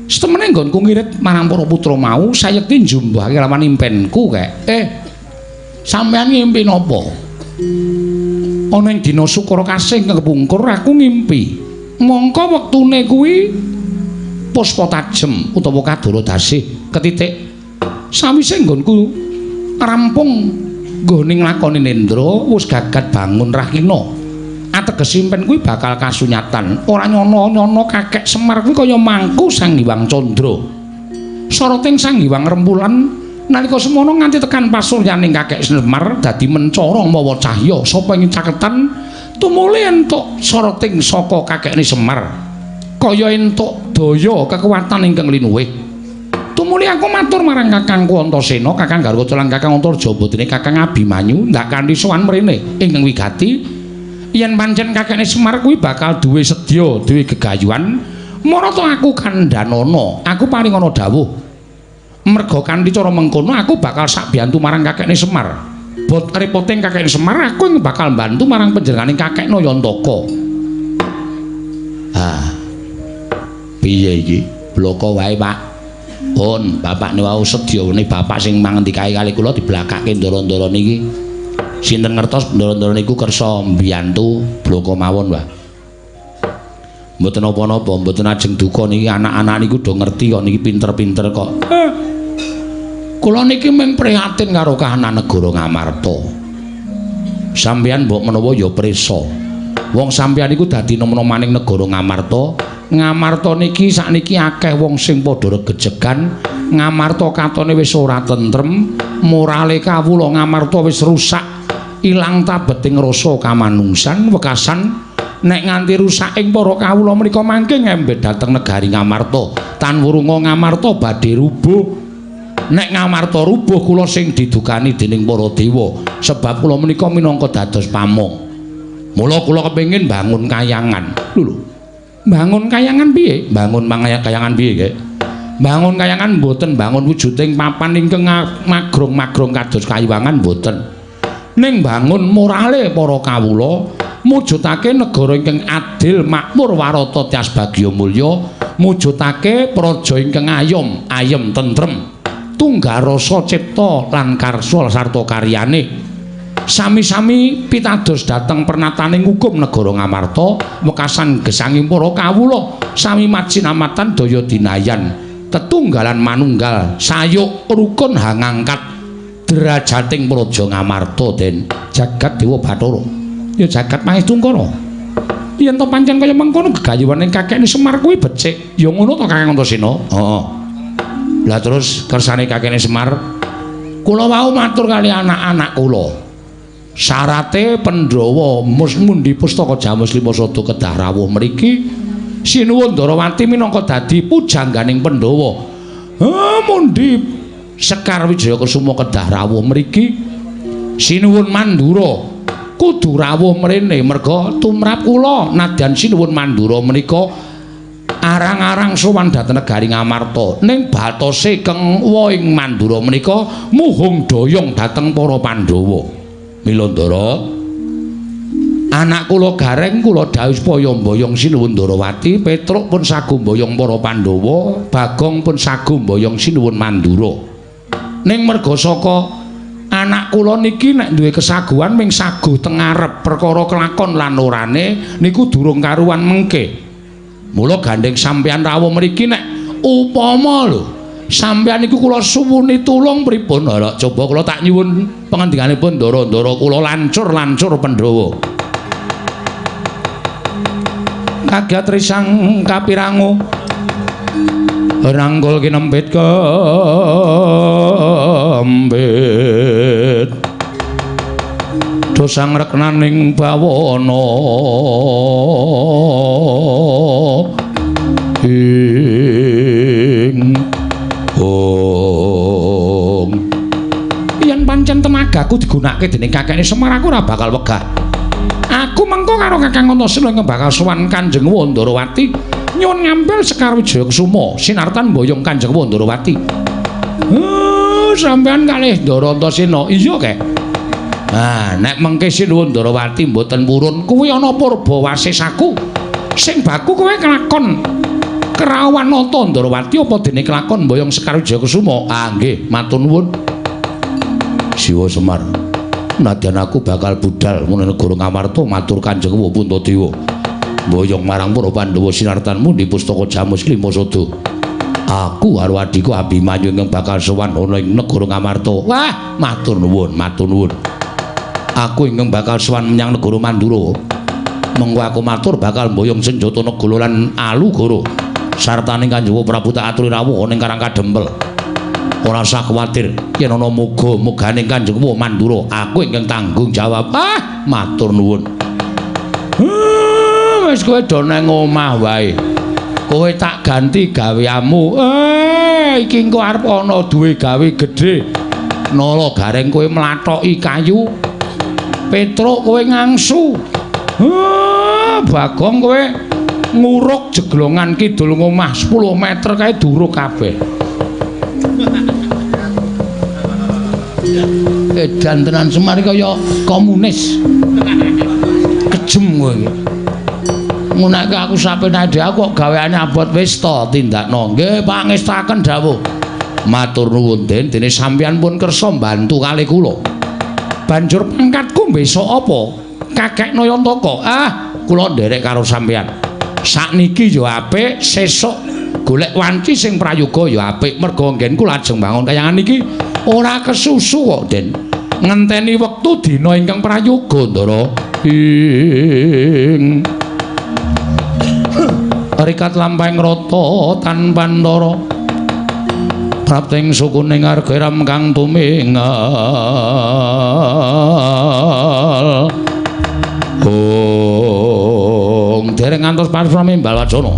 Setemene nggonku ngirit marang para putra mau, sayekti njumbahake lawan impenku, Kek. Sampeyan ngimpi napa? Ana ing dina Sukara Kasih kepungkur aku ngimpi. Mongko wektune kuwi puspa tajem utawa kadara dasih ketitik. Sawise nggonku rampung nggone nglakoni nendra, wis gagat bangun rahina. Ateges impen kuwi bakal kasunyatan. Ora nyono-nyono kakek Semar kuwi kaya mangku Sang Hyang Candra. Soroting Sang Hyang Rembulan nalika semono nganti tekan pasuryaning kakek Semar dadi mencara mawa cahya sapa ing caketan tumuli entuk soroting saka kakekne Semar. Kaya entuk daya kekuatan ingkang linuwih. Tumuli aku matur marang kakangku Antasena, Kakang Garwa lan Kakang Antarja putrine Kakang Abimanyu ndak kanthi sowan mrene ingkang wigati. Yen pancen kakekne Semar kuwi bakal duwe sedya, duwe gegayuhan, marata aku kandhanana, aku paringana dawuh. Merga kanthi cara mengkono aku bakal sakbiyantu marang kakekne Semar. Bot repoting kakekne Semar, aku ing bakal mbantu marang panjenengane kakek Nayantaka. Ah. Piye iki? Bloko wae, Pak. Pun, bapakne wau sedyane bapak sing mangendikae kali kula diblakake ndara-ndara niki. Sinten ngertos ndara-ndara niku kersa mbiyantu bloko mawon, Mbah. Mboten napa-napa, mboten ajeng duka niki anak-anak niku do ngerti kok niki pinter-pinter kok. Kula niki mung prihatin karo kahanan negara Ngamarta. Sampeyan mbok menawa ya prisa. Wong sampeyan niku dadi nom-nomaning negara Ngamarta. Ngamarta niki sakniki akeh wong sing padha regejegan. Ngamarta katone wis ora tentrem, morale kawula Ngamarta wis rusak. Ilang tabeting rasa kamanungsan wekasan nek nganti rusak ing para kawula menika mangke ngembet dhateng negari Ngamarta. Tan wurunga Ngamarta badhe rubuh. Nek Ngamarta rubuh kula sing didukani dening para dewa, sebab kula menika minangka dados pamong. Mula kula kepengin bangun kayangan. Lho lho. Bangun kayangan piye? Bangun kayangan piye, Kek? Bangun kayangan mboten bangun wujuding papan ingkang magrong-magrong kados kayuwangan mboten. Ning bangun morale para kawula, mujudake negara ingkang adil, makmur, warata, tias bagya mulya, mujudake praja ingkang ayom, ayem tentrem, tunggal rasa cipta lan karsa sarta karyane. Sami-sami pitados dhateng pernataning hukum negara Ngamarta, wekasan gesanging para kawula, sami majinamatan daya dinayan. Tetunggalan manunggal sayuk rukun hangangkat derajating Praja Ngamarta Den jagat Dewa Bathara. Ya jagat Mahestungkara. Yen to pancen kaya mengkono gegayuhane kakekne Semar kuwi becik. Ya ngono to Kakang Antasena? Heeh. Lah terus kersane kakekne Semar, kula wau matur kali anak-anak kula. Syarate Pandhawa mundi pustaka Jamus Lima Sada kedah rawuh mriki. Sinuwun Ndarawati minangka dadi pujangganing Pandhawa. Mundi Sekar Wijaya Kesuma kedah rawuh mriki. Sinuwun Mandura kudu rawuh mrene merga tumrap kula nadyan Sinuwun Mandura menika arang-arang sowan dhateng negari Ngamarta. Ning batose keng ing Mandura menika muhung doyong dhateng para Pandhawa. Mila Ndara, anak kula Gareng kula dhawuh supaya mboyong Sinuwun Ndarawati, Petruk pun sagu mboyong para Pandhawa, Bagong pun sagu mboyong Sinuwun Mandura. Ning merga saka anak kula niki nek duwe kesaguhan ming saguh teng ngarep perkara kelakon lan orane niku durung karuan mengke. Mula gandeng sampeyan rawuh mriki nek upama lho sampeyan niku kula suwuni tulung pripun? Lha coba kula tak nyuwun pangandikanipun ndara-ndara kula lancur-lancur Pandhawa. Kagiat risang kapirangu rangkul kinempit kembit dosang reknaning bawana ing ong. Yen pancen tenagaku digunakake dening kakekne Semar aku ora bakal wegah. Aku mengko karo Kakang Antasena ingkang bakal sowan Kanjeng Wandarawati nyuwun ngambil Sekar Wijaya Kesuma sinartan mboyong Kanjeng Wandarawati. Sampeyan kalih Ndara Antasena. Iya kek. Ah, nek mengke Sinuwun Ndarawati mboten purun kuwi ana purba wasesaku. Sing baku kowe kelakon kerawan nata Ndarawati apa dene kelakon mboyong Sekar Wijaya Kesuma? Ah nggih, matur nuwun. Siwa Semar, nadyan aku bakal budal menawa negara Ngamarta matur Kanjeng Puntadewa. Mboyong marang para Pandhawa sinartan mundi pustaka Jamus Lima Sada. Aku karo adhiku Abimanyu ingkang bakal sowan ana ing negara Ngamarta. Wah, matur nuwun, matur nuwun. Aku ingkang bakal sowan menyang negara Mandura. Mengko aku matur bakal mboyong senjata Negala lan Alugoro. Sartane Kanjeng Prabu tak aturi rawuh ana ing Karang Kadempel. Ora usah kuwatir yen ana muga-mugane Kanjeng Mandura, aku ingkang tanggung jawab. Ah, matur nuwun. Wis kowe do nang omah wae. Kowe tak ganti gaweanmu. Iki engko arep ana duwe gawe gedhe. Nala Gareng kowe mlathoki kayu. Petruk kowe ngangsu. Bagong kowe nguruk jeglongan kidul ngomah 10 meter kae duruk kabeh. Edan tenan Semar kaya komunis. Kejem kowe iki. Ngunake aku sapenake dhewe aku kok gaweane abot wis to tindakno. Nggih pangestaken dawuh. Matur nuwun Den, dene sampeyan pun kersa mbantu kalih kula. Banjur pangkatku besok apa? Kakek Nayantaka. Ah, kula nderek karo sampeyan. Sakniki ya apik, sesuk golek wanci sing prayoga ya apik. Merga nggenku lajeng bangun kayangan iki ora kesusu kok, Den. Ngenteni wektu dina ingkang prayoga, Ndara. Ing rikat lampahing rata tanpa ndara prapting sukuning argeram kang tumingal. Ong dereng ngantos parasrami Balwacana.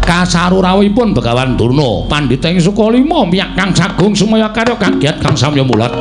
Kasaru rawuhipun Begawan Durna, pandhita ing Sukalima miyak kang sagung sumaya karya kagiat kang samya mulat.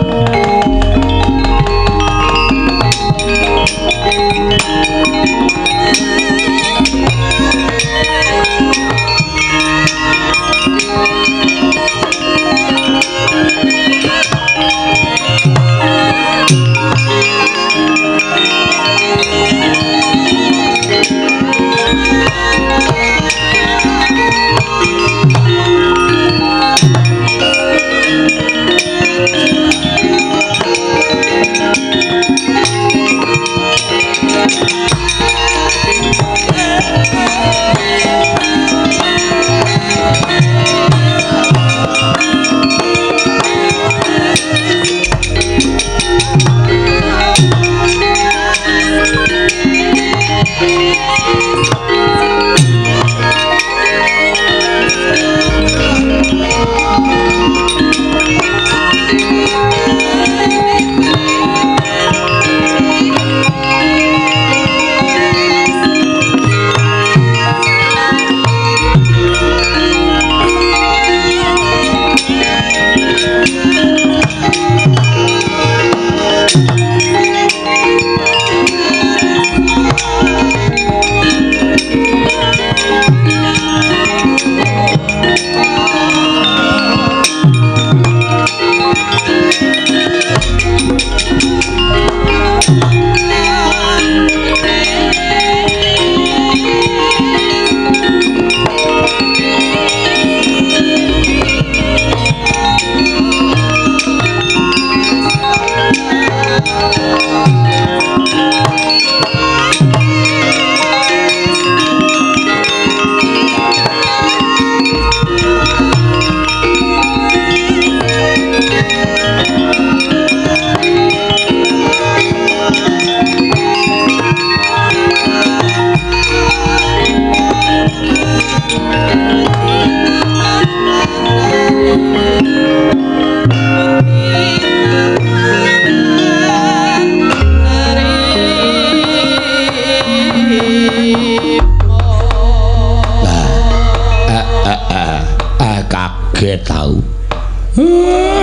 Kaget tau.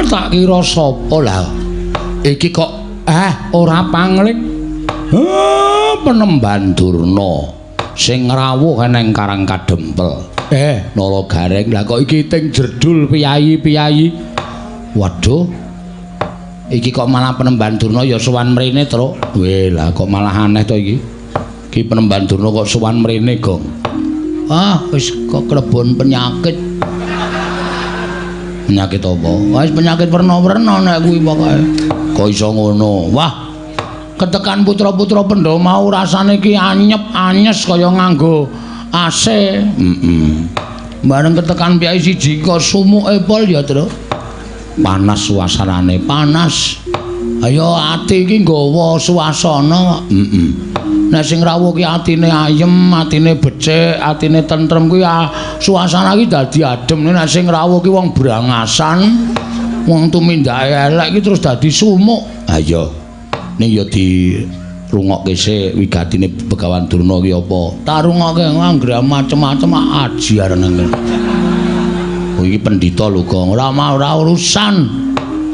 Tak kira sapa lah. Iki kok ora pangling. Penemban Durna sing ngrawuh nang Karang Kadempel. Nala Gareng, lah kok iki ting jerdul piyayi-piyayi. Waduh. Iki kok malah Penemban Durna ya sowan mrene, Truk. Weh, lah kok malah aneh to iki. Iki Penemban Durna kok sowan mrene, Gong. Ah, wis kok klebon penyakit. Penyakit apa? Wis penyakit werna-werna nek kuwi pokoke. Kok iso ngono? Wah, ketekan putra-putra Pandhawa mau rasane iki anyep-anyes kaya nganggo AC. Heeh. Bareng ketekan piyai siji kok sumuke pol ya, Truk. Panas suasanane, panas. Ayo ati iki nggawa suasana. Heeh. Nek sing rawuh ki atine ayem, atine becik, atine tentrem kuwi suasana iki dadi adem. Nek sing rawuh ki wong brangasan, wong tumindake elek ki terus dadi sumuk. Ha iya. Ning ya dirungokke sik wigatine Begawan Durna ki apa? Tak rungokke anggere macem-macem aji arene ngene. Oh iki pendhita lho, Gong. Ora ora urusan.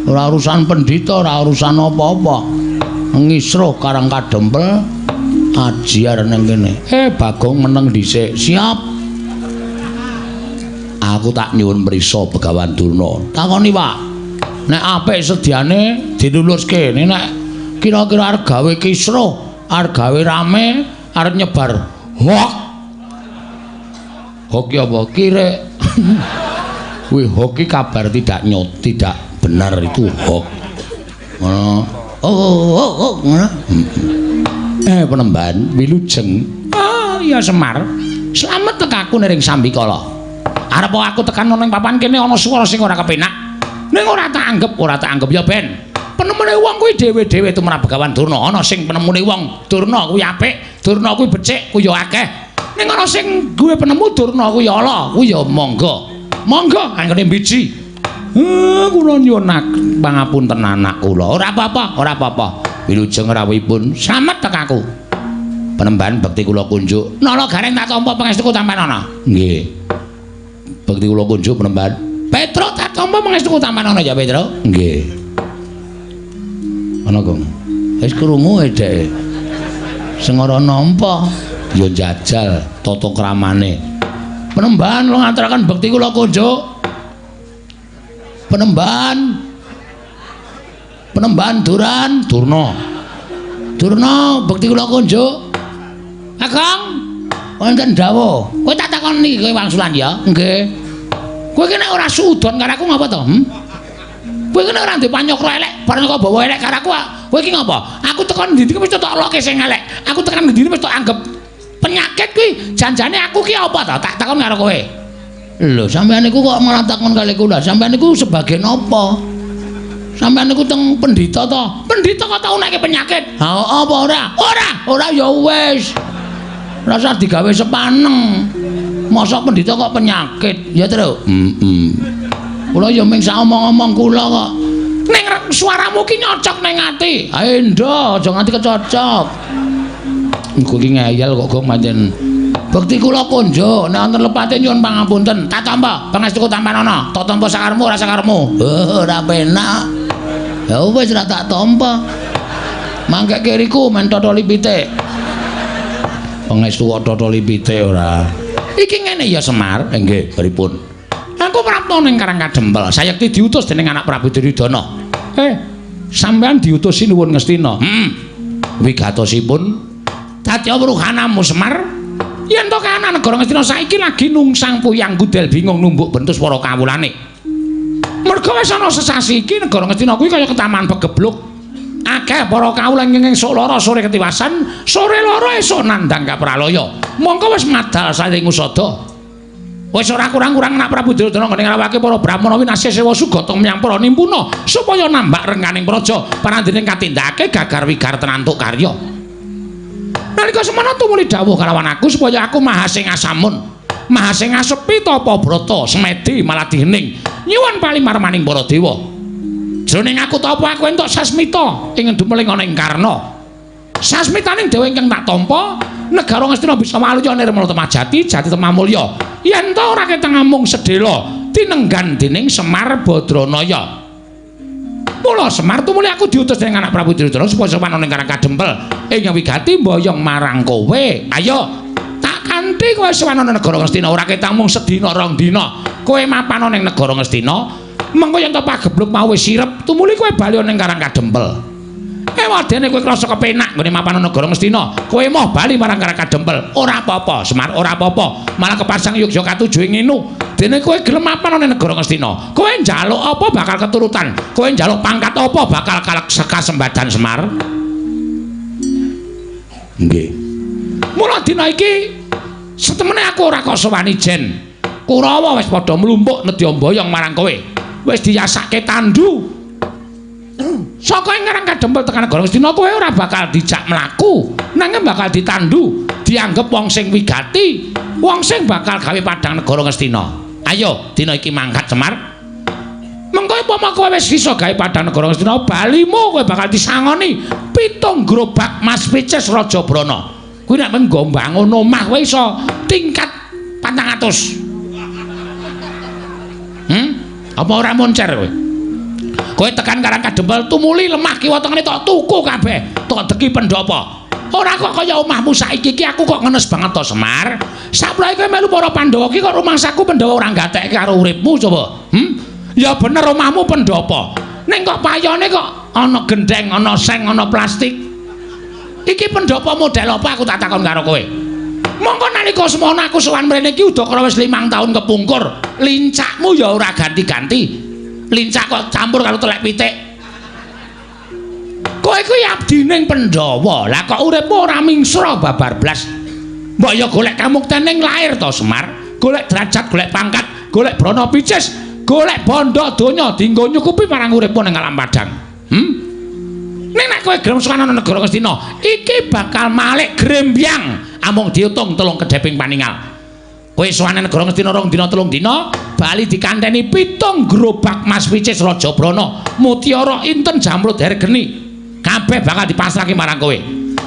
Ora urusan pendhita, ora urusan apa-apa. Ngisruh Karang Kadempel aji arene kene. Bagong meneng dhisik. Siap. Aku tak nyuwun prisa Begawan Durna. Takoni, Pak. Nek apik sediane diluluske. Nek kira-kira arep gawe kisruh, arep gawe rame, arep nyebar hoak. Hoak ki apa? Kirek. Kuwi hoak ki kabar tidak nyot, tidak benar itu hoak. Ngono. Oh, ngono. Penemban wilujeng. Ah, iya Semar. Slamet tekaku ning sambikala. Arep aku tekan ana ning papan kene ana swara sing ora kepenak. Ning ora tak anggep, ora tak anggep ya ben. Penemune wong kuwi dhewe-dhewe tumrap Begawan Durna. Ana sing penemune wong Durna kuwi apik, Durna kuwi becik, kuwi ya akeh. Ning ana sing duwe penemu Durna kuwi ala, kuwi ya monggo. Monggo anggone mbiji. Kula nyuwun pangapunten anak kula. Ora apa-apa, ora apa-apa. Wilujeng rawuhipun slamet tekaku. Penemban bekti kula kunjuk. Nala Gareng tak tampa pangestuku tampanana. Nggih. Bekti kula kunjuk Penemban. Petruk tak tampa pangestuku tampanana ya, Petruk. Nggih. Ana, Gong. Wis krungu dheke. Sing ora nampa ya njajal tata kramane. Penemban kula ngaturaken bekti kula kunjuk. Penemban. Penemban Duran, Durna. Durna bekti kula kunjuk. Kakang, wonten dawuh. Kowe tak takoni kowe wangsulan ya? Nggih. Kowe ki nek ora suudon karo aku ngapa to? Kowe ki nek ora ndek panyokra elek, bareng kok bawa elek karo aku, kowe ki ngapa? Aku tekan ndi-ndi mesti tok loke sing elek. Aku tekan ndi-ndi mesti tok anggap penyakit kuwi. Janjane aku ki apa to? Tak takon karo kowe. Lho, sampeyan niku kok malah takon kali kula. Sampeyan niku sebagai napa? Sampeyan niku teng pendhita to? Pendhita kok tau nekke penyakit? Ha apa ora? Ora, ora ya wis. Rasa digawe sepaneng. Mosok pendhita kok penyakit, ya, Truk? Heeh. Kula ya ming sak omong-omong kula kok. Ning suaramu ki nyocok ning ati. Ha endo, aja nganti kecocok. Engko ki ngeyel kok gong pancen. Bekti kula kunjuk, nek wonten lepate nyuwun pangapunten. Tak tampa, pangestuku tampanana. Tak tampa sakarepmu ora sakarepmu. Ora penak. Ya wis ora tak tampa. Mangke kiriku men totoli pitik. Pangestu kok totoli pitik ora. Iki ngene ya Semar, nggih, pripun? Aku prapta ning Karang Kadempel, sayekti diutus dening anak Prabu Duryudana. Sampeyan diutus sinuwun Ngastina. Heeh. Wigatosipun dadya wruhanamu Semar. Yen to kahanan negara Ngastina saiki lagi nungsang puyang gudel bingung numbuk bentus para kawulane. Merga wis ana sesasi iki negara Ngastina kuwi kaya ketaman pegebluk. Akeh para kawula ing esuk lara sore ketiwasan, sore lara esuk nandhang kapralaya. Mongko wis madal saring usada. Wis ora kurang-kurang anak Prabu Duryudana nggone ngrawake para brahmana winasya sewa sugata menyang para nimpuna supaya nambak rengganing praja parandene katindakake gagar wigar tenantuk karya. Nalika semana tumuli dawuh kalawan aku supaya aku maha sing asamun. Maha sing ngasepi tapa brata semedi maladih hening. Nyuwun palimarmaning para dewa. Jroning aku tapa aku entuk sasmita ing dumeling ana ing Karna. Sasmitaning dewa ingkang tak tampa, negara Ngastina bisa waluya nirmala temajati, jati temamulya. Yen ta ora ketang amung sedhela tinenggan dening Semar Badranaya. Mula Semar tumuli aku diutus dening anak Prabu Duryudana supaya sowan ana ing Karang Kadempel ing wigati mboyong marang kowe. Ayo tak kanthi kowe sowan ana negara Ngastina ora ketang mung sedina rong dina. Kowe mapan ana ing negara Ngastina, mengko yen to pagebluk mau wis sirep, tumuli kowe bali ana ing Karang Kadempel. Ewadene kowe krasa kepenak nggone mapan negara Ngastina, kowe moh bali marang Karang Kadempel. Ora apa-apa, Semar, ora apa-apa. Malah kepasang yogya katujuh nginu. Dene kowe gelem mapan ana negara Ngastina, kowe njaluk apa bakal keturutan, kowe njaluk pangkat apa bakal kasembadan Semar. Nggih. Mula dina iki setemene aku ora kok sowan ijen. Kurawa wis padha mlumpuk nedya mboyong marang kowe. Wis diyasake tandu. Saka ing Karang Kadempel tekan negara Ngastina kowe ora bakal dijak mlaku, nanging bakal ditandu, dianggep wong sing wigati, wong sing bakal gawe padhang negara Ngastina. Ayo dina iki mangkat Semar. Mengko upama kowe wis iso gawe padhang negara Ngastina, balimu kowe bakal disangoni 7 gerobak Mas Picis Raja Brana. Kuwi nek menggo mbangun omah kowe iso tingkat 400. Apa ora moncer kowe? Kowe tekan Karang Kadempel tumuli lemah kiwa tengene tok tuku kabeh, tok deki pendhapa. Ora kok kaya omahmu saiki iki aku kok ngenes banget to Semar. Saplae kowe melu para Pandhawa iki kok rumangsaku Pandhawa ora gatekke karo uripmu coba. Ya bener omahmu pendhapa. Ning kok payone kok ana gendheng, ana seng, ana plastik. Iki pendhapa model apa aku tak takon karo kowe. Mongko nalika semono aku sowan mrene iki udakara wis 5 tahun kepungkur. Lincakmu ya ora ganti-ganti. Lincak kok campur karo telek pitik. Kowe kuwi abdining Pandhawa. Lah kok uripmu ora mingsra babar blas. Mbok ya golek kamukten ning lair to Semar, golek derajat, golek pangkat, golek brana picis, golek bondo donya dienggo nyukupi marang uripmu ning alam padang. Ning nek kowe gelem sowan ana negara Ngastina, iki bakal malik grembyang amung diutung 3 kedheping paningal. Kowe sowan negara Ngastina 2 dina 3 dina, bali dikanteni 7 gerobak Mas Picis Raja Brana, mutiara inten jamrud hergeni. Kabeh bakal dipasrahke marang kowe.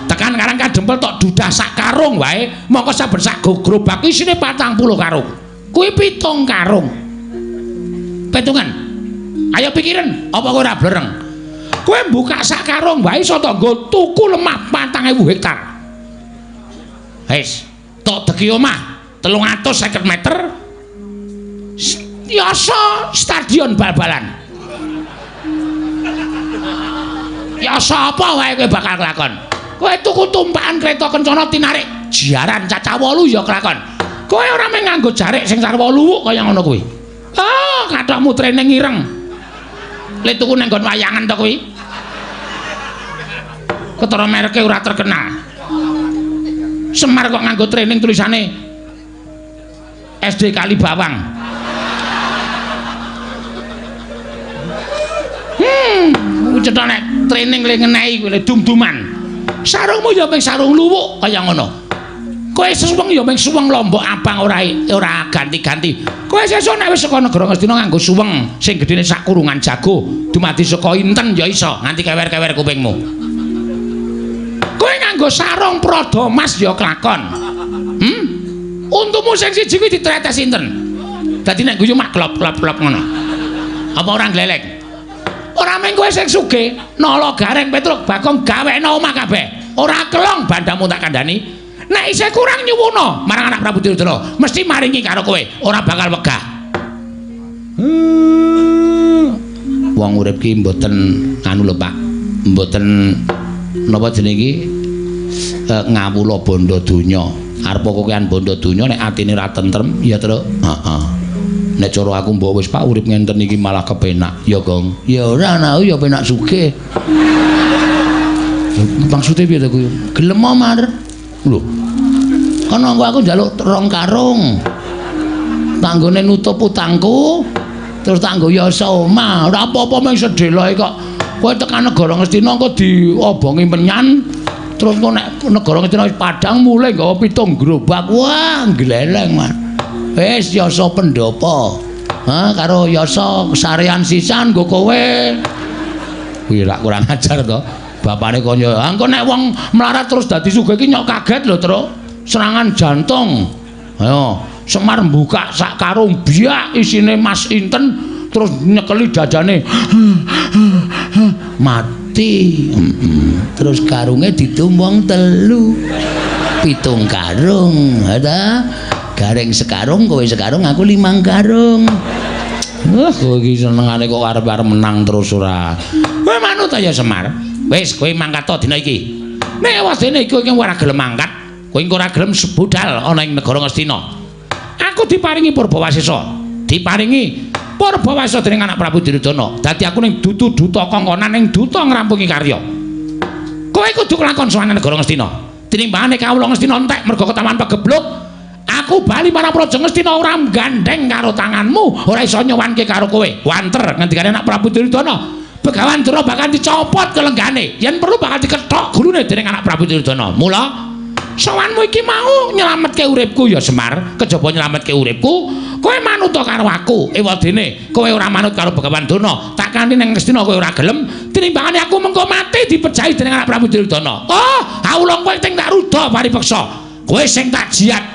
Tekan Karang Kadempel tok dudah sak karung wae, mongko saben sak gerobak isine 40 karung. Kuwi 7 karung. Petungan. Ayo pikiran, apa kowe ora blereng? Kowe buka sak karung wae iso tok nggo tuku lemah 4000 hektar. Wis, tok deki omah 350 meter. Yasa stadion bal-balan. Yasa apa wae kowe bakal kelakon. Kowe tuku tumpakan kereta kencana tinarik jaran cacah 8 ya kelakon. Kowe ora mung nganggo jarik sing sarwa luwuk kaya ngono kuwi. Ah, kathokmu training ireng. Le tuku nang nggon wayangan to kuwi. Ketara mereke ora terkenal. Semar kok nganggo training tulisane SD Kalibawang. Cetha nek training le ngenehi kuwi le dum-duman. Sarungmu ya mung sarung luwuk kaya ngono. Kowe suweng ya mung suweng lombok abang ora ganti-ganti. Kowe sesuk nek wis saka negara Ngastina nganggo suweng sing gedene sak kurungan jago, dumadi saka inten ya iso nganti kewer-kewer kupingmu. Kowe nganggo sarung prada mas ya kelakon. Untumu sing siji kuwi ditretes inten. Dadi nek guyu mak klop-klop-klop ngono. Apa ora gleleng? Ora mung kowe sing sugih, Nala Gareng Petruk Bagong gawekno omah kabeh. Ora kelong bandamu tak kandhani. Nek isih kurang nyuwuna marang anak Prabu Duryudana, mesti maringi karo kowe, ora bakal wegah. Wong urip ki mboten anu lho Pak. Mboten napa jenenge iki ngawula bondo donya. Arep kokean bondo donya nek atine ora tentrem ya, Truk. Heeh. Nek cara aku mbok wis Pak urip ngenten iki malah kepenak. Ya, Gong. Ya ora ana ya penak sugih. Maksude piye to kuwi? Gelem Mar. Lho. Kono engko aku njaluk 2 karung. Tanggone nutup utangku, terus tanggo yasa omah. Ora apa-apa mung sedheloe kok. Kowe tekan negara Ngastina engko diobongi menyan. Terus engko nek negara Ngastina wis padhang mulih nggawa 7 gerobak. Wah, gleleng, Mas. Wis yasa pendhapa. Ha karo yasa sarean sisan nggo kowe. Kuwi lak kurang ajar to. Bapane kaya, "Engko nek wong melarat terus dadi sugih iki nyok kaget lho, Truk. Serangan jantung." Ayo, Semar mbuka sak karung biak isine Mas Inten terus nyekeli dadane. Mati. Terus karunge didum wong 3. 7 karung, ha ta? Gareng sekarung, kowe sekarung, aku 5 karung. Wah, kowe iki senengane kok arep-arep menang terus ora. Kowe manut ya Semar. Wis, kowe mangkat to dina iki. Nek wadene iki kowe ora gelem mangkat, kowe engko ora gelem budal ana ing negara Ngastina. Aku diparingi Purbawasesa. Diparingi Purbawasesa dening anak Prabu Duryudana. Dadi aku ning dudu duta kongkonan ning duta ngrampungi karya. Kowe kudu kelakon sowan negara Ngastina. Tinimbangane kawula Ngastina entek mergo ketawan pegebluk. Aku bali marang Praja Ngastina ora gandeng karo tanganmu, ora iso nyowanke karo kowe. Wanter ngendikane anak Prabu Duryudana. Begawan Durna bakal dicopot kelenggane, yen perlu bakal dikethok gulune dening anak Prabu Duryudana. Mula sowanmu iki mau nyelametke uripku ya Semar, kejaba nyelametke uripku, kowe manut karo aku. Ewadene kowe ora manut karo Begawan Durna, tak kanthi ning Ngastina kowe ora gelem, tinimbangane aku mengko mati dipejahi dening anak Prabu Duryudana. Oh, awula kowe sing tak ruda paripeksa. Kowe sing tak jiat.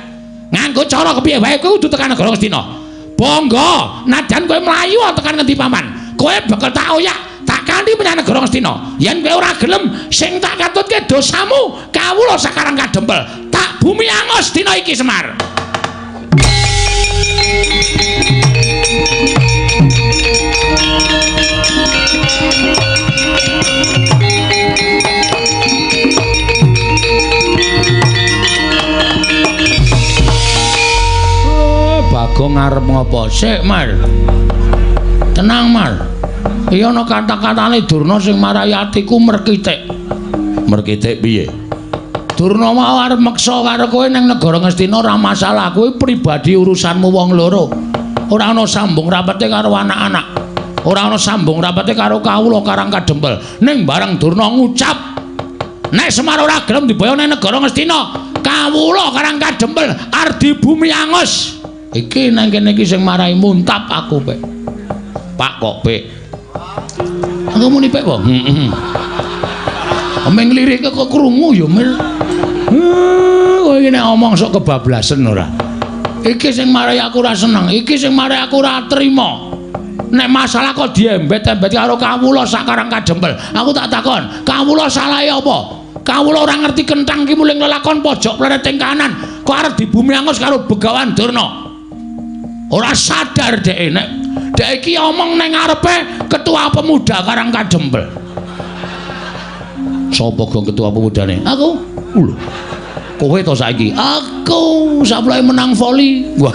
Nganggo cara kepiye wae kowe kudu tekan negara Ngastina. Bangga, nadyan kowe mlayu tekan ngendi paman, kowe bakal tak oyak, tak kanthi menyang negara Ngastina. Yen kowe ora gelem, sing tak katutke dosamu, kawula sakarang kadempel. Tak bumi angus dina iki Semar. Bagong arep ngopo? Sik, Mar. Tenang, Mar. Iya ana kata-katane Durna sing marai atiku merkitik. Merkitik piye? Durna mau arep meksa karo kowe ning negara Ngastina ora masalah, kowe pribadi urusanmu wong loro. Ora ana sambung rapete karo anak-anak. Ora ana sambung rapete karo kawula Karang Kadempel. Ning bareng Durna ngucap, nek Semar ora gelem diboyong ning negara Ngastina, kawula Karang Kadempel arep bumi angus. Iki nang kene iki sing marai muntap aku, Pek. Pak kok, Pek. Aku muni Pek po? Heeh. Omeng lirike kok krungu ya, Mir. Kowe iki nek omong sok kebablasen ora. Iki sing marai aku ora seneng, iki sing marai aku ora trima. Nek masalah kok diembet-embet karo kawula sakarang kadempel. Aku tak takon, kawula salahe apa? Kawula ora ngerti kenthang ki muling lelakon pojok plereting kanan, kok arep dibumi angus karo Begawan Durna. Ora sadar dhek nek dhek iki omong nang ngarepe ketua pemuda Karang Kadempel. Sapa gong ketua pemudane? Aku. Lho. Kowe to saiki? Aku saploke menang voli. Wah.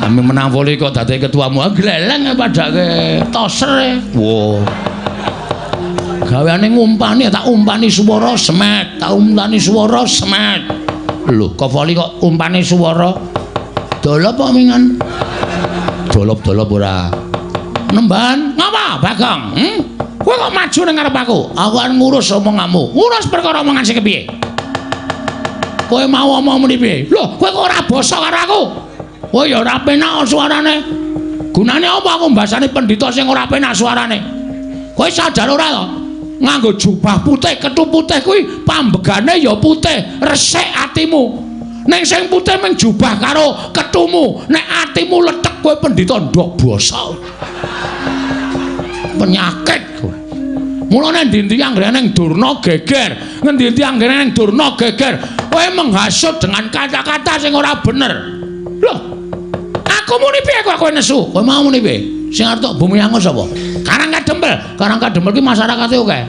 Kami menang voli kok dadi ketuamu. Gleleng padake toser. Wah. Gaweane ngumpani, tak umpani swara semet, tak umpani swara semet. Lho, kok voli kok umpani swara? Dolop kok mingan? Dolop-dolop ora. Nemban, ngapa Bagong? Kowe kok maju ning ngarep aku? Aku arep ngurus omonganmu. Ngurus perkara omongan sing kepiye? Kowe mau omong muni piye? Lho, kowe kok ora basa karo aku? Kowe ya ora penak suarane. Gunane apa aku mbasani pendhita sing ora penak suarane? Kowe sadar ora to? Nganggo jubah putih, kethu putih kuwi pambegane ya putih, resik atimu. Ning sing putih mung jubah karo kethumu, nek atimu lethek kowe pendhita ndok basa. Penyakit kowe. Mulane endi-endi anggere ning Durna geger, ngendi-endi anggere ning Durna geger, kowe menghasut dengan kata-kata sing ora bener. Lho, aku muni piye kok kowe nesu? Kowe mau muni piye? Sing arep tok bumi angus apa? Karang Kadempel. Karang Kadempel ki masyarakate akeh.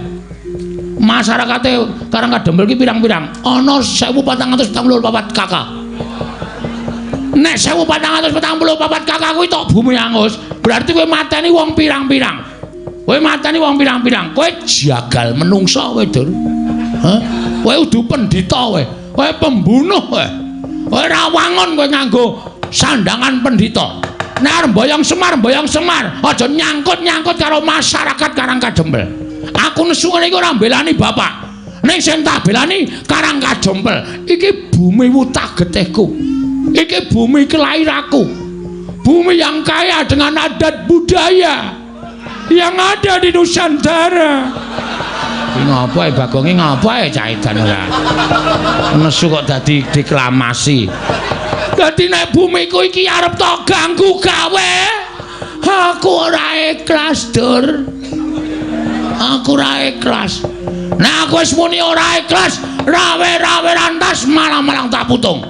Masyarakate Karang Kadempel ki pirang-pirang. Ana 1444 KK. Nek 1444 KK kuwi tok bumi angus, berarti kowe mateni wong pirang-pirang. Kowe mateni wong pirang-pirang. Kowe jagal menungsa kowe, Dur. Hah? Kowe udu pendhita kowe. Kowe pembunuh kowe. Kowe ora wangun kowe nganggo sandangan pendhita. Nek arep mboyong Semar, mboyong Semar, aja nyangkut-nyangkut karo masyarakat Karang Kadempel. Aku nesu ngene iki ora mbelani bapak. Ning sing tak belani Karang Kadempel. Iki bumi wutah getihku. Iki bumi kelahiranku. Bumi yang kaya dengan adat budaya yang ada di Nusantara. Iki ngapa e Bagong iki ngapa e cah edan ora? Nesu kok dadi deklamasi. Dadi nek bumiku iki arep tok ganggu gawe, aku ora ikhlas, Dur. Aku ora ikhlas. Nek aku wis muni ora ikhlas, rawe-rawe rantas malang-malang tak putung.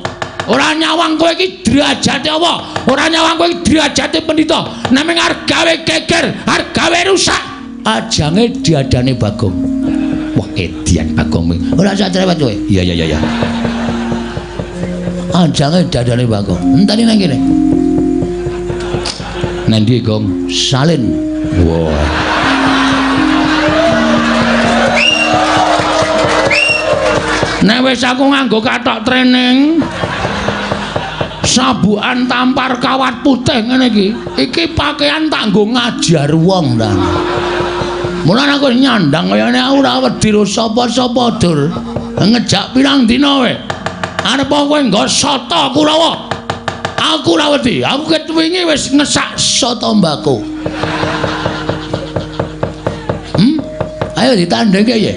Ora nyawang kowe iki derajate apa? Ora nyawang kowe iki derajate pendhita. Namung arep gawe geger, arep gawe rusak. Ajange diadane Bagong. Wah, edian Bagong. Ora usah cerewet kowe. Iya iya iya. Ajange diadane Bagong. Enteni nang kene. Nang ndi, Gong? Salin. Wah. Nek wis aku nganggo kathok training, sabukan tampar kawat putih ngene iki, iki pakaian tak nggo ngajar wong ta. Mulane aku nyandang kayane aku ora wedi ro sapa-sapa, Dur. Ngejak pirang dina we. Arep kowe nggo soto Kurawa. Aku ora wedi. Aku ket wingi wis ngesak soto mbako. Ayo ditandhengke ya.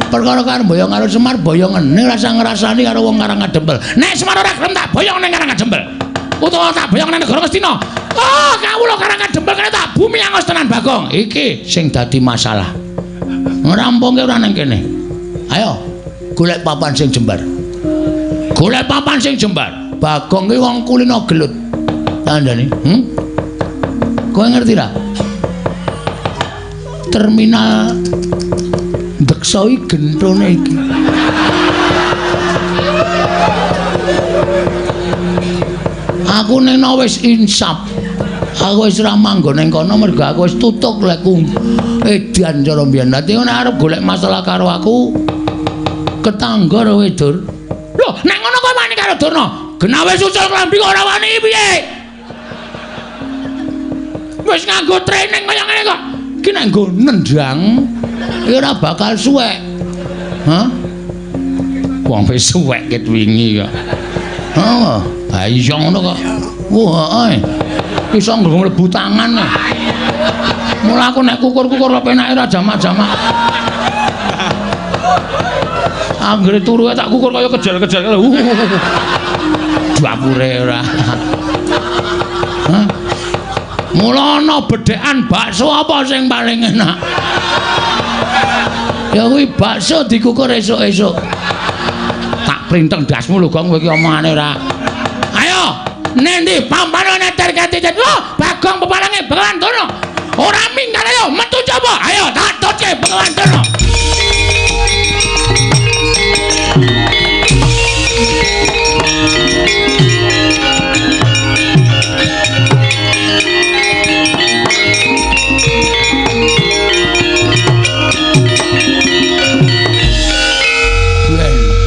Perkara karo boyong karo Semar boyongene rasa ngrasani karo wong Karang Kadempel. Nek Semar ora gelem tak boyong ning Karang Kadempel. Utawa tak boyong ning negara Ngastina. Oh, kawula Karang Kadempel kene tak bumi angos tenan Bagong. Iki sing dadi masalah. Ngrampungke ora ning kene. Ayo, golek papan sing jembar. Golek papan sing jembar. Bagong ki wong kulino gelut. Kandhane, Kowe ngerti ra? Terminal Deksa iki genthone iki. Aku ning wis insaf. Aku wis ora manggon ning kono mergo aku wis tutuk lekku edan cara mbiyen. Dadi nek arep golek masalah karo aku ketangga kowe, Dur. Lho, nek ngono kowe wani karo Durna. Genah wis ucul klambi kok ora wani piye? Wis nganggo training kaya ngene kok. Iki nek nggo nendang iki ora bakal suwek. Hah? Wong wis suwek ket wingi kok. Heeh, ha iya ngono kok. Wah, heeh. Iso nggo mlebu tangan. Mula aku nek kukur-kukur kok penake ora jamak-jamak. Anggere turu tak kukur kaya kejel-kejel. Dapure ora. Hah? Mula ana bedhekan bakso apa sing paling enak? Ya kuwi bakso dikukur esuk-esuk. Tak printeng ndasmu lho, Gong, kowe iki omongane ora. Ayo, nendi pampane neter ketitet. Lho, Bagong pepalange Begawan Durna. Ora minggat ayo metu coba. Ayo tak tutke Begawan Durna.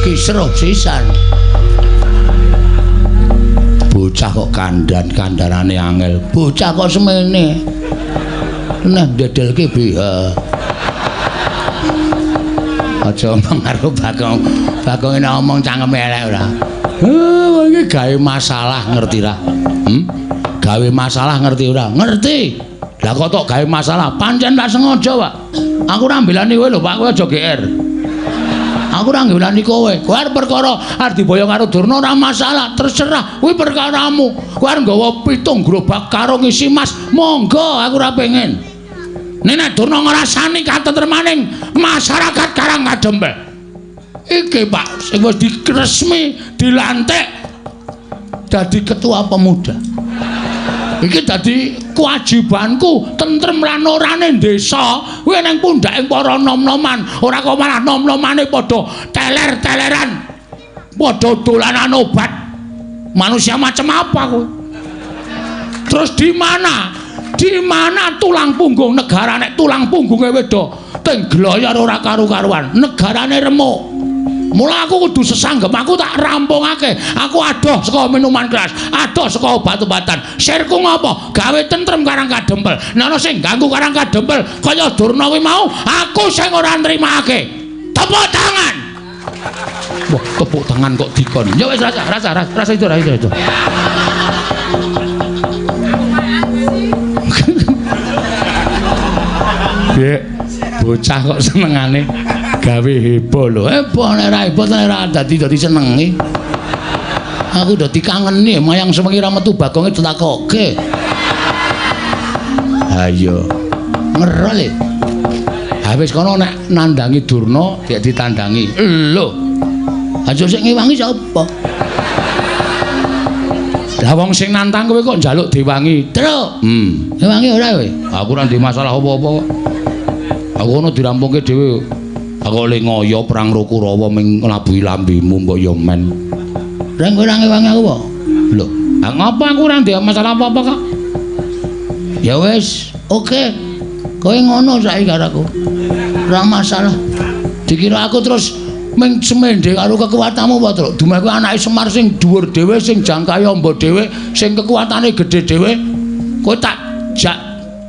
Kisruh sisan. Bocah kok kandhan-kandhanane angel. Bocah kok semene. Nah ndedelke BH. Aja omong karo Bagong. Bagong nek omong cangkeme elek ora. Heh, iki gawe masalah ngerti ra? Gawe masalah ngerti ora? Ngerti. Lah kok tok gawe masalah? Pancen tak sengaja, Pak. Aku ora mbelani kowe lho, Pak. Kowe aja GR. Aku ora ngelani kowe. Kowe arep perkara arep diboyong karo Durna ora masalah, terserah. Kuwi perkaramu. Kowe arep nggawa 7 gerobak karo ngisi mas, monggo aku ora pengen. Nek Durna ngrasani katentremaning masyarakat Karang Kadempel. Iki Pak sing wis diresmi dilantik dadi ketua pemuda. Iki dadi kewajibanku tentrem lan orane desa kuwi ning pundhake para nom-noman, ora kok malah nom-nomane padha teler-teleran, padha dolanan obat. Manusia macam apa kowe? Terus di mana? Di mana tulang punggung negara nek tulang punggunge wedo teng gloyor ora karu-karuan, negarane remuk. Mula aku kudu sesanggem, aku tak rampungake. Aku adoh saka minuman keras, adoh saka obat-obatan. Sirku ngopo? Gawe tentrem Karang Kadempel. Nek ana sing ganggu Karang Kadempel kaya Durna kuwi mau, aku sing ora nrimake. Tepuk tangan. Wah, tepuk tangan kok dikon. Ya wis rasa itu, rasa itu. Piye? Bocah kok senengane gawe heboh lho. Heboh nek ora heboh nek ora dadi senenge. Aku dadi kangeni mayang sewengi ra metu bagonge ditakoke. Ha iya. Ngerol e. Ha wis kono nek nandangi Durna dik ditandangi. Lho. Aja sing ngewangi sapa? Lah wong sing nantang kowe kok njaluk diwangi. Truk. Ngewangi ora kowe? Aku ora ndek masalah apa-apa kok. Aku ono dirampungke dhewe. Aku le ngoyo perang karo Kurawa ming nglabuhi lambemu mbok ya men. Reng kowe ora ngewangi aku apa? Lho, ha ngopo aku ora ndek masalah apa-apa kok. Ya wis, oke. Kowe ngono saiki karo aku. Ora masalah. Dikira aku terus ming semende karo kekuatanmu apa, Truk? Dumeh kuwi anake Semar sing dhuwur dhewe, sing jangkahe amba dhewe, sing kekuatane gedhe dhewe. Kowe tak jak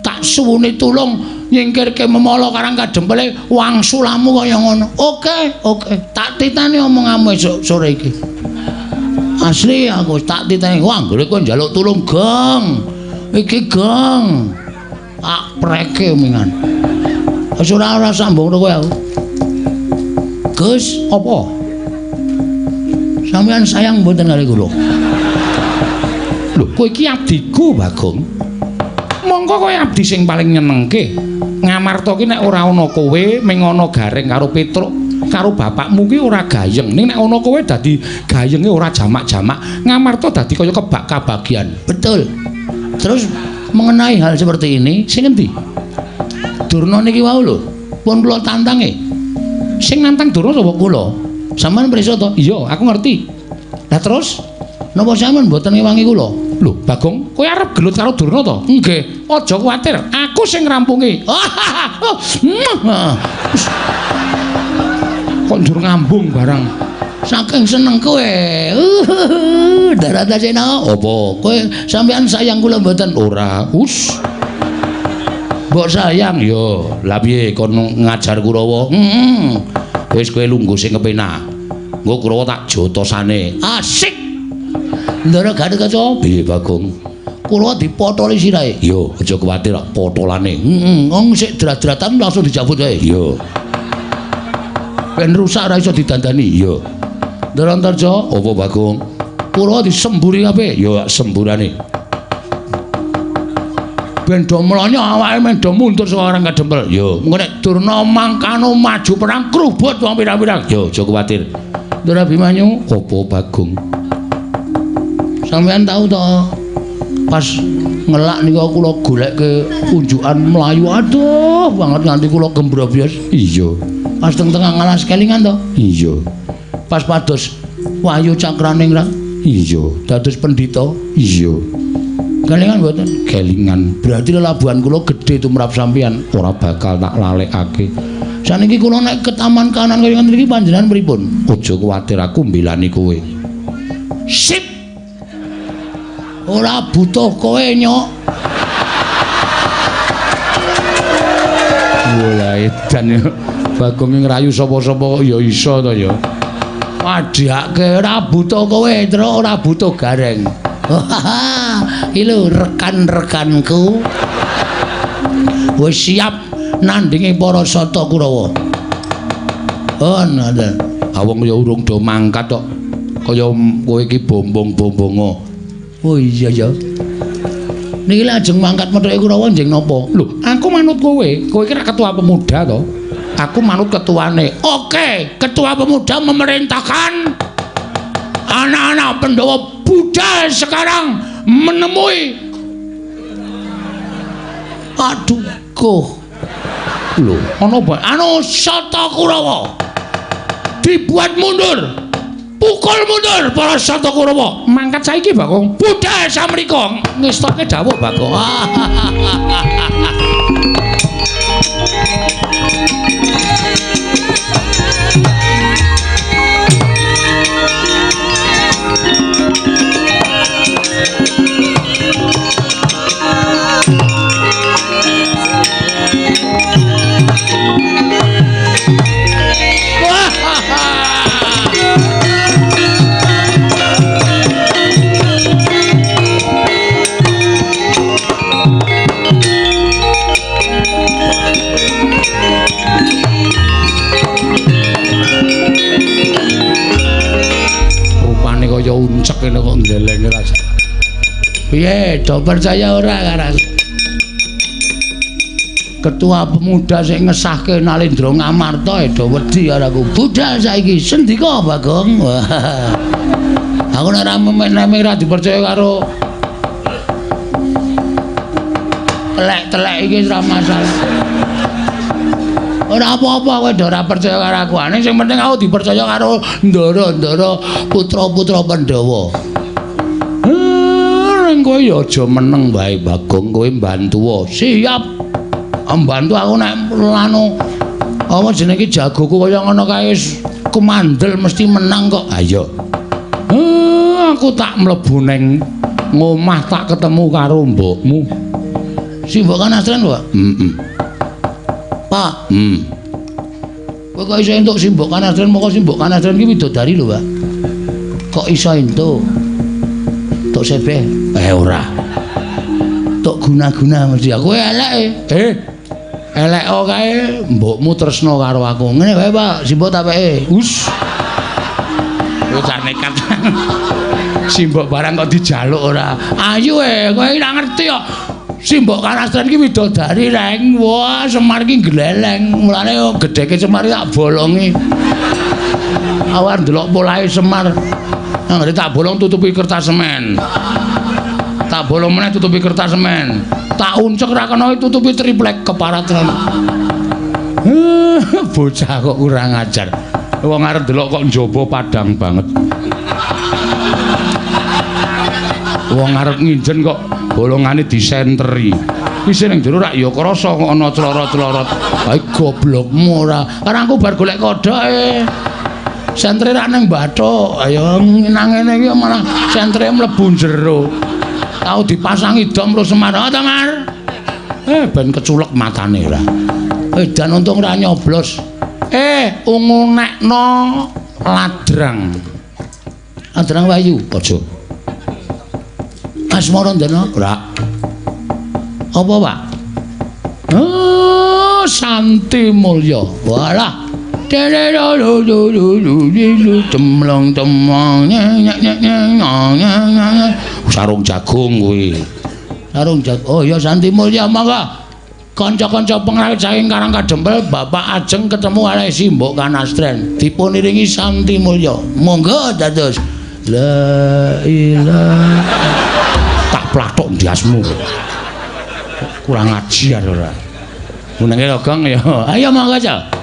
tak suwuni tulung nyingkirke memala karang kadempele wangsulamu kaya ngono. Oke, oke. Tak titani omonganmu esuk sore iki. Asli aku tak titani. Wah, anggere kowe njaluk tulung, Gong. Iki Gong. Tak preke mingan. Wis ora sambung kowe aku. Gus, apa? Sampeyan sayang mboten kali kula. Lho, kowe iki abdiku, Bagong. Mongko kowe abdi sing paling nyenengke. Ngamarta ki nek ora ana kowe, ming ana Gareng karo Petruk karo bapakmu ki ora gayeng. Ning nek ana kowe dadi gayenge ora jamak-jamak. Ngamarta dadi kaya kebak kabagian. Betul. Terus mengenai hal seperti ini, sing endi? Durna niki wau lho, pun kula tantange. Sing nantang Durna sapa kula? Sampeyan pirsa to? Iya, aku ngerti. Lah terus napa sampeyan mboten ngewangi kula? Lho, Bagong, kowe arep gelut karo Durna to? Nggih. Aja kuwatir, aku sing ngrampungi. Kok njur ngambung barang. Saking seneng kowe. Daratasena. Apa? Kowe sampeyan sayang kula mboten? Ora. Us. Mbok sayang ya. Lah piye kon ngajar Kurawa? Heeh. Wis kowe lungguh sing kepenak. Engko Kurawa tak jotosane. Asik. Ndara Gatotkaca. Piye Bagong? Kurawa dipotoli sirahe. Yo, aja kuwatir potolane. Heeh, wong sik drat-dratan langsung dijabut wae. Yo. Ben rusak ora iso didandani. Yo. Ndara Antarja, apa Bagong? Kurawa disemburi kabeh. Yo semburane. Ben do mlonyo awake men do mundur saka orang kadempel. Yo, engko nek Durna mangkano maju perang krubut wong pirang-pirang. Yo, aja kuwatir. Ndara Abimanyu, apa Bagong? Sampeyan tau to pas ngelak niku kula golekke unjukan mlayu aduh banget nganti kula gembrobyos. Iya. Pas teng tengah ngalas kelingan to? Iya. Pas pados Wahyu Cakraning ra? Iya. Dados pendhita? Iya. Kelingan mboten? Kelingan. Berarti lelabuhan kula gedhe tumrap sampeyan, ora bakal tak lalekake. Saniki kula nek ke taman kanan kaya ngene iki panjenengan pripun? Aja kuwatir aku mbelani kowe. Sip. Ora butuh kowe, Nyok. Walah edan ya. Bagong ngrayu sapa-sapa kok ya iso to ya. Padhake ora butuh kowe, Truk, ora butuh Gareng. Iki lho rekan-rekanku. Wis siap nandingi para Sata Kurawa. Oh, ngoten. Ha wong ya urung do mangkat kok. Kaya kowe iki bombong-bombongo. Oh iya ya. Niki lajeng mangkat methuke Kurawa njeng napa? Lho, aku manut kowe. Kowe iki ra ketua pemuda to? Aku manut ketuane. Oke, ketua pemuda memerintahkan anak-anak Pandhawa budal sekarang menemui. Aduh, koh. Lho, ana apa? Anu Sata Kurawa. Dibuat mundur. Pukul mundur para Sata Kurawa. Mangkat saiki, Bagong. Budal samrika. Ngestoke dawuh, Bagong. Kresek kene kok ndelenge ra. Piye, do percaya ora karo aku? Ketua pemuda sing ngesahke Nalendra Ngamarta do wedi karo aku. Budal saiki sendika Bagong. Aku nek ora memek-memek ora dipercaya karo telek-telek iki ora masalah. Ora apa-apa kowe ora percaya karo aku. Ane sing penting aku dipercaya karo ndara-ndara putra-putra Pandhawa. Ning kowe ya aja meneng wae Bagong, kowe mbantuwa. Siap. Mbantu aku nek lanu apa jenenge iki jagoku kaya ngono kae wis kumandel mesti menang kok. Ayo. Aku tak mlebu ning ngomah tak ketemu karo mbokmu. Si mbok Kanastren, Pak? Heeh. Pak. Kowe kok iso entuk si mbok Kanastren, moko si mbok Kanastren ki widodari lho, Pak. Kok iso entuk? Tok sebeh? Ora. Tok guna-guna mesti aku eleke. Eleko kae mbokmu tresna karo aku. Ngene wae, Pak, si mbok tak peke. Us. Bocah nekat. Si mbok barang kok dijaluk ora. Ayo kowe ora ngerti kok. Si mbok Kanastren ki widodari reng. Wah, Semar ki gleleng. Mulane gedheke Semar tak bolongi. Awar ndelok polahe Semar. Anggere tak bolong tutupi kertas semen. Tak bolong meneh tutupi kertas semen. Tak uncek ra kena tutupi triplek keparat tenan. Bocah kok kurang ajar. Wong arep ndelok kok njaba padang banget. Wong arep nginjen kok bolongane disenteri. Wis ning jero rak ya krasa kok ana clorot-clorot. Ha goblokmu ora. Karang aku bar golek kodhoke. Sentere rak ning bathuk. Ayo nang ngene iki malah sentere mlebu jero. Tau dipasangi dom terus Semar. Oh, Mar. Ben keculek matane ora. Dan untung ora nyoblos. Ungu nekno ladrang. Ladrang Wayu, aja. Asmarandana? Ora. Apa, Pak? Oh, Santi Mulya. Walah. Temlong temong sarung jagung kuwi. Sarung jagung. Oh ya Santi Mulya monggo. Kanca-kanca pengrawit saking Karang Kadempel Bapak Ajeng ketemu kalih si Mbok Kanastren. Dipuniringi Santi Mulya. Monggo dados. La ilaha. Tak plathok ndiasmu. Kurang ajar ora. Menenge Gong ya. Ayo monggo aja.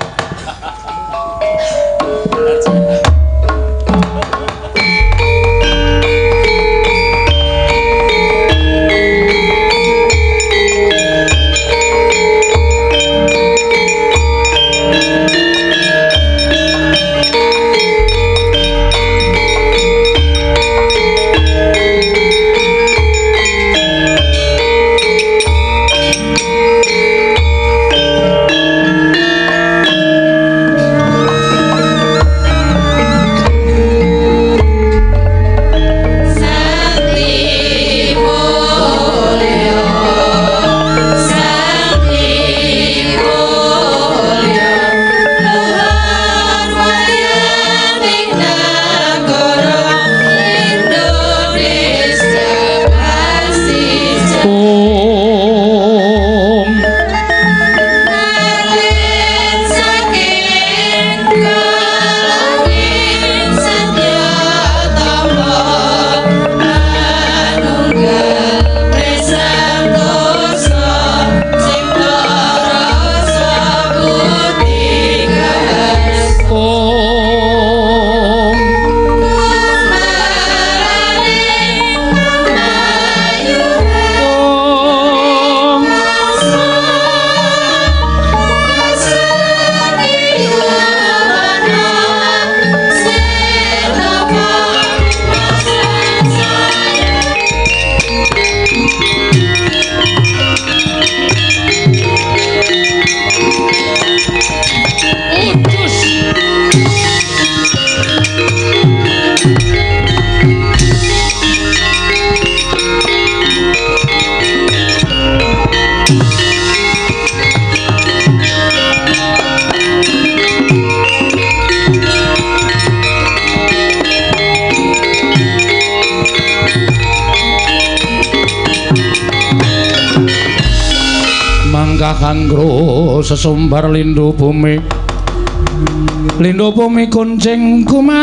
Hanggro sesumbar lindu bumi. Lindu bumi kuncing kumalu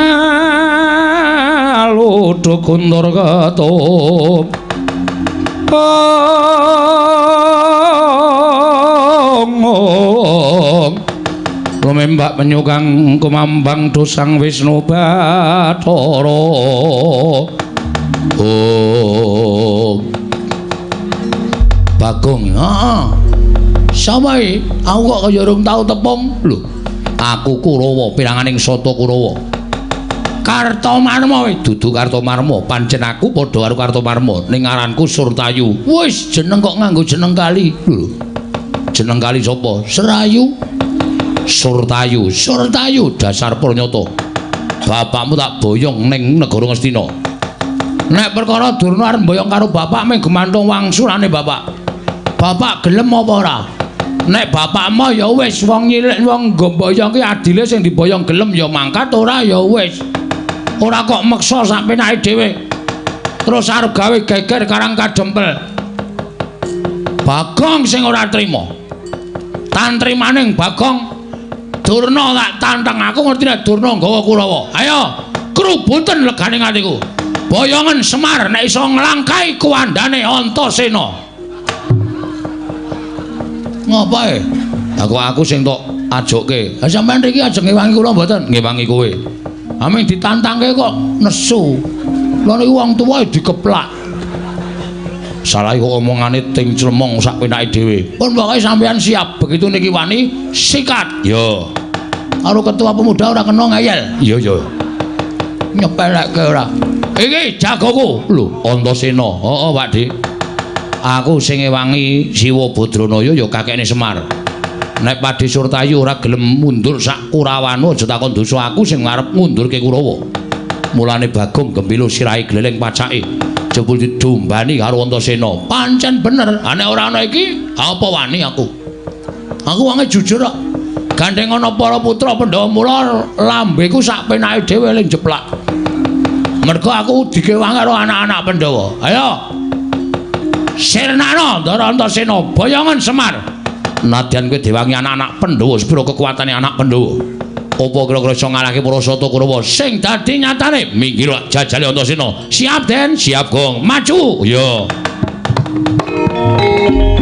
kuntur ketup. Lumembak penyukang kumambang dosang Wisnu Bathara. Oh. Bagong, heeh. Sapa iki? Aku kok kaya urung tau tepung. Lho, aku Kurawa, piranganing Sata Kurawa. Kartomarma kuwi dudu Kartomarma, pancen aku padha karo Kartomarma ning aranku Surtayu. Wis jeneng kok nganggo jeneng kali. Lho. Jeneng kali sapa? Serayu. Surtayu, Surtayu dasar pranyata. Bapakmu tak boyong ning negara Ngastina. Nek perkara Durna arep mboyong karo bapak mung gemantung wangsulane bapak. Bapak gelem apa ora? Nek bapakmu ya wis wong nyilek wong nggo mboyong ki adile sing diboyong gelem ya mangkat, ora ya wis. Ora kok meksa sak penake dhewe. Terus arep gawe geger karang kadempel. Bagong sing ora trima. Tantrimaning Bagong Durna tak tantang, aku ngerti nek Durna nggawa Kurawa. Ayo, krubuten legane atiku. Boyongen Semar nek iso nglangkai kuwandane Antasena. Ngopo e? Aku sing tok ajokke. Ha sampean mriki ajeng ngewangi kula mboten? Ngewangi kowe. Aming ditantangke kok nesu. Lha niku wong tuwa dikeplak. Salah kok omongane ting clemong sak penake dhewe. Pun pokoke sampean siap, begitu niki wani sikat. Yo. Karo ketua pemuda ora kena ngeyel. Iya iya. Nyepelekke ora. Iki jagoku. Lho, Antasena. Heeh, Pak Dik. Aku sing ngewangi Siwa Badranaya ya kakekne Semar. Nek Pakde Surtayu ora gelem mundur sak Kurawane aja takon dosa aku sing arep ngundurke Kurawa. Mulane Bagong gembilo sirahe gleleng pacake. Jebul didombani karo Antasena. Pancen bener, nek ora ana iki apa wani aku. Aku wonge jujur kok. Gandeng ana para putra Pandhawa mula lambeku sak penake dhewe ling jeplak. Mergo aku dikewangi karo anak-anak Pandhawa. Ayo. Sirnana Ndara Antasena, boyongen Semar. Nadyan kowe diwangi anak-anak Pandhawa, sepiro kekuatane anak Pandhawa? Apa kira-kira iso ngalahke para Sata Kurawa sing dadi nyatane? Minggir jajale Antasena. Siap, Den. Siap, Gong. Maju. Ya.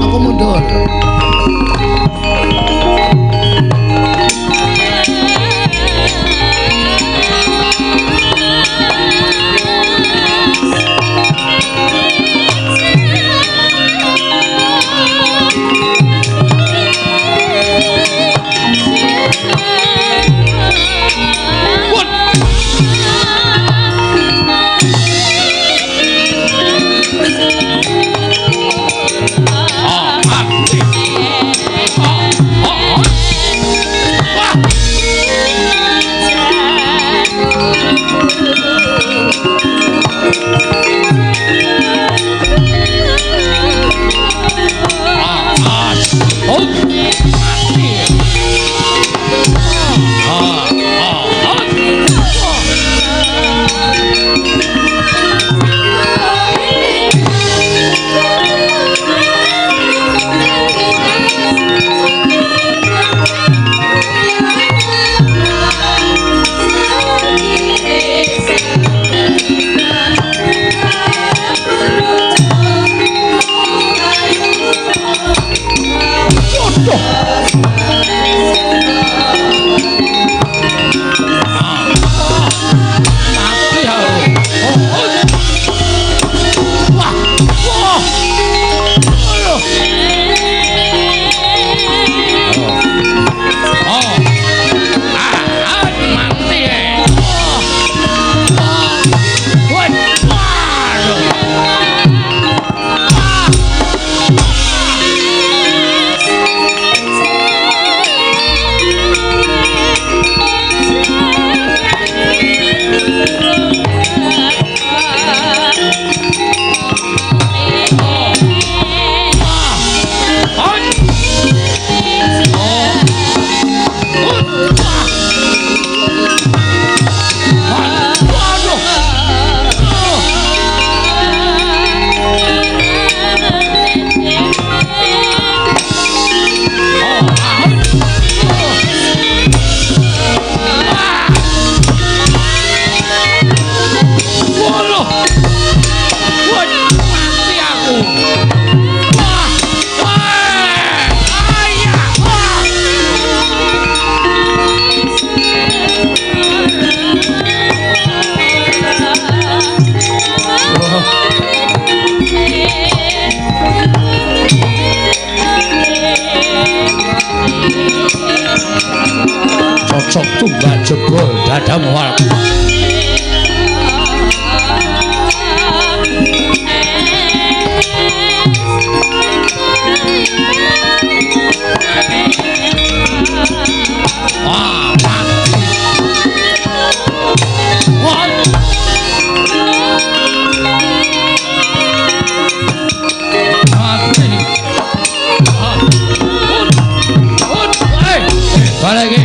Aku mundur. Oh, Wah. Wah, mati. Wah. Mati. Balik iki.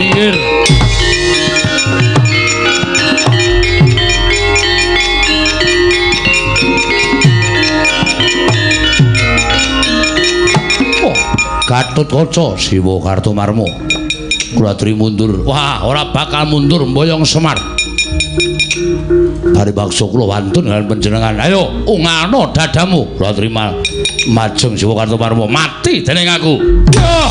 Minggir. Oh, Gatotkaca Siwa Kartomarma. Kula aturi mundur. Wah, ora bakal mundur mboyong Semar. Bari bakso kula wantun dengan panjenengan. Ayo, ungano dadamu. Kula terima majeng Siwa Kartomarma. Mati dening aku. Yo.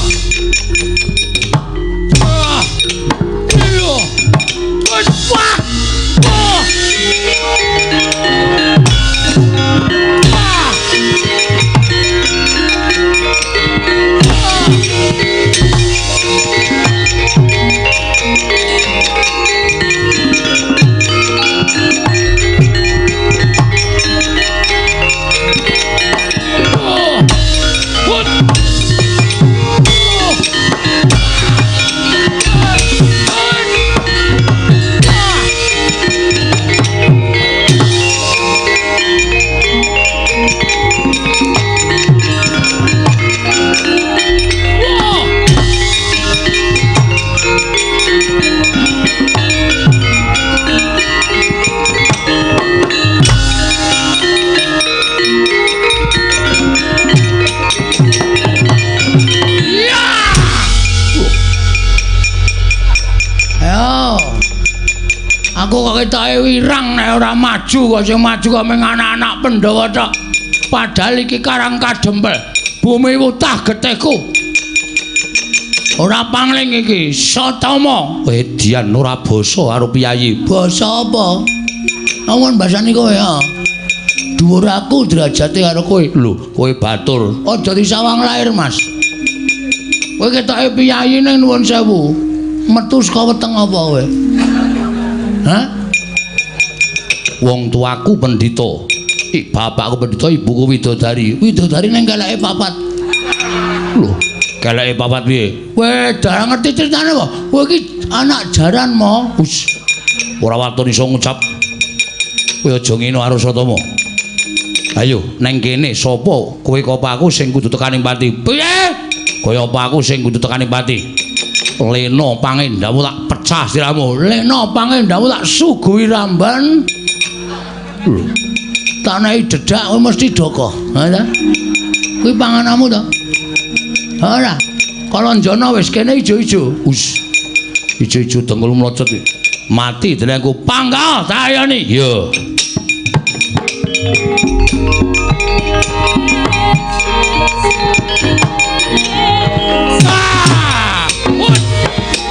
Aku kok ketoke wirang nek ora maju kok sing maju kok mung anak-anak Pandhawa tok. Padahal iki Karang Kadempel, bumi wutah getihku. Ora pangling iki, Satama. Edian ora basa karo piyayi. Basa apa? Awan basane kowe ya. Dhuwur aku derajate karo kowe. Lho, kowe batur. Aja disawang lair, Mas. Kowe ketoke piyayi ning nuwun sewu. Metu saka weteng apa kowe? Hah? Wong tuaku pendhita. Bapakku pendhita, ibuku widodari. Widodari ning keleke papat. Lho, keleke papat piye? Kowe darah ngerti critane apa? Kowe iki anak jaran mo. Wis. Ora waton iso ngucap. Kowe aja ngene karo Satama. Ayo, neng kene sapa kowe kok aku sing kudu tekaning pati? Piye? Kaya apa aku sing kudu tekaning pati? Lena pangendamu tak pecah siramu. Lena pangendamu tak suguhi ramban. Lho. Tanahi dedak kowe mesti doko. Ha ta? Kuwi pangananmu to? Ora. Kalanjana wis kene ijo-ijo. Wis. Ijo-ijo dengkul mlocot. Mati delengku. Panggal tayani. Ya.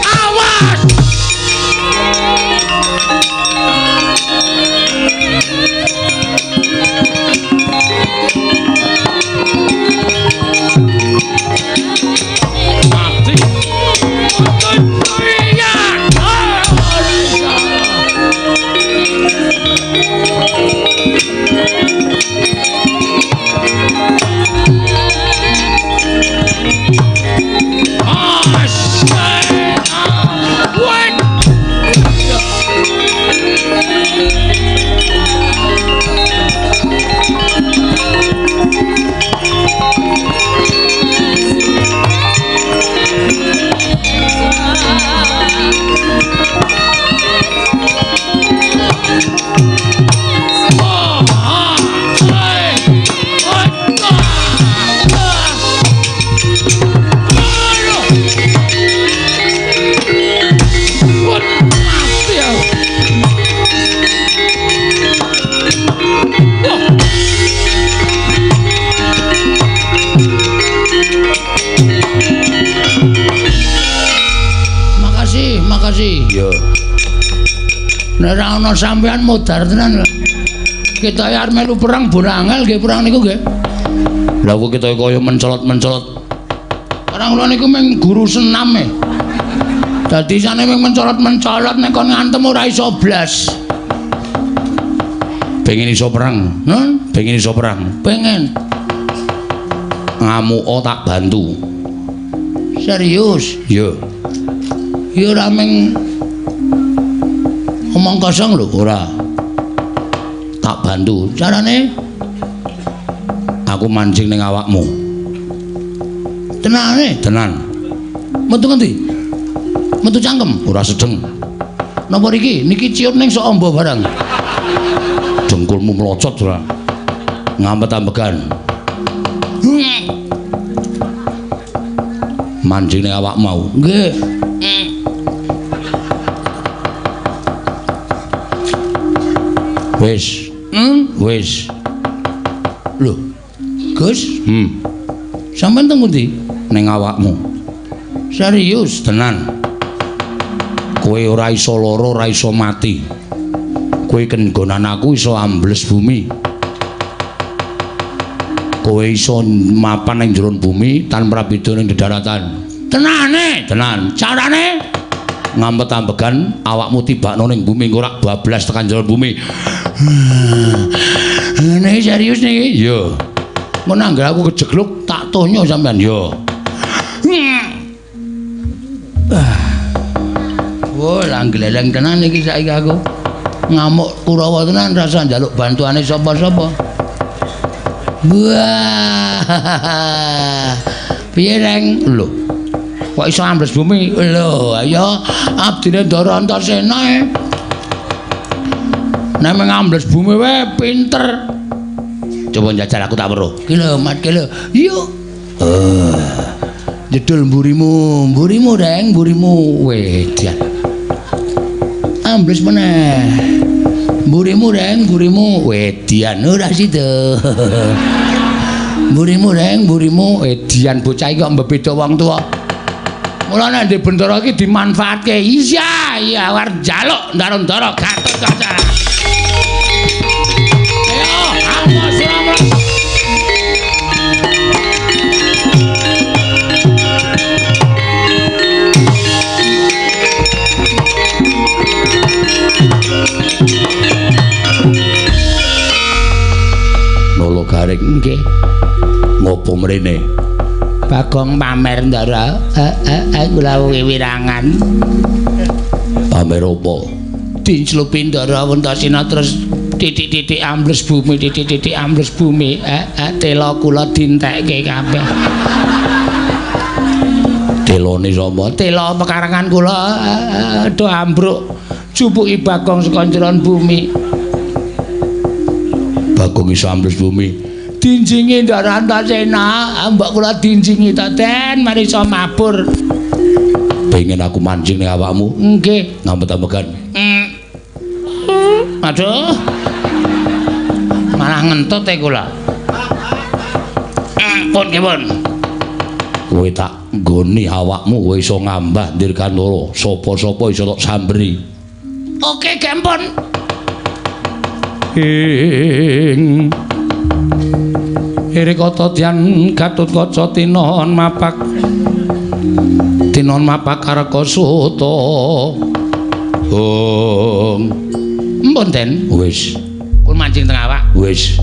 Awas! Mati. Nek ora ana sampean modar tenan. Kita arep melu perang borangel nggih perang niku nggih. Lah kok kita kaya mencolot-mencolot. Perang kula niku mung guru senam e. Dadi isane mung mencolot-mencolot nek kon ngantem ora iso blas. Pengen iso perang, nun? Pengen iso perang. Pengen. Ngamuka tak bantu. Serius? Iya. Ya ora mung omong kosong lho, ora. Tak bantu. Carane aku mancing ning awakmu. Tenane? Tenan. Metu ngendi? Metu cangkem, ora sedeng. Napa riki? Niki ciut ning sok amba barang. Dengkulmu mlocot ora. Ngampet-ambegan. Mancing ning awakmu mau. Nggih. Wis. Wis. Lho. Gus? Sampeyan teng pundi? Ning awakmu. Serius? Tenan. Kowe ora iso lara, ora iso mati. Kowe kenggonan aku iso ambles bumi. Kowe iso mapan ning jero bumi tanpa beda ning dedaratan. Tenane? Tenan. Carane? Ngampet-ambegan awakmu tibakno ning bumi engko rak bablas tekan jero bumi. Niki serius niki? Iya. Mun anggere aku kejegluk tak tonyo sampean. Iya. Wah, lah gleleng tenan iki saiki aku. Ngamuk Kurawa tenan rasa njaluk bantuane sapa-sapa. Wah. Piye, Reng? Lho. Kok iso ambles bumi? Lho, ayo abdine Ndara Antasena e. Nek ngambles bumi wae pinter. Coba njajal aku tak weruh. Ki lho, Mat, ki lho. Yuk. Jedul mburimu, mburimu Reng, mburimu. Wedian. Ambles meneh. Mburimu Reng, mburimu. Wedian ora sida. Mburimu Reng, mburimu. Wedian bocah iki kok mbebeda wong tuwa. Mulane ndek bendara iki dimanfaatke. Iya, iya war njaluk ndara-ndara Gatotkaca. Ayo, awas ora. Nolo garing nggih. Ngopo mrene? Bagong pamer Ndara. Kula wiwirangan. Pamer apa? Dinclupi Ndara Antasena terus titik-titik ambles bumi, titik-titik ambles bumi. Tela kula dintekke kabeh. Telone sapa? Tela pekarangan kula do ambruk. Jupuki Bagong saka njeron bumi. Bagong iso ambles bumi. Dinjingi Ndara Antasena, mbok kula dinjingi ta Den, mari iso mabur. Pengen aku mancing ning awakmu? Nggih. Ngampet-ambegan. Aduh. Malah ngentut e kula. Pun nggih pun. Kowe tak nggoni awakmu kowe iso ngambah Dirgantara. Sapa-sapa iso tok samberi. Oke, gempon. Ing Irikata Dyan Gatotkaca tinon mapak. Tinon mapak Karaka Suta. Ong. Empun, Den. Wis. Pun mancing teng awak. Wis.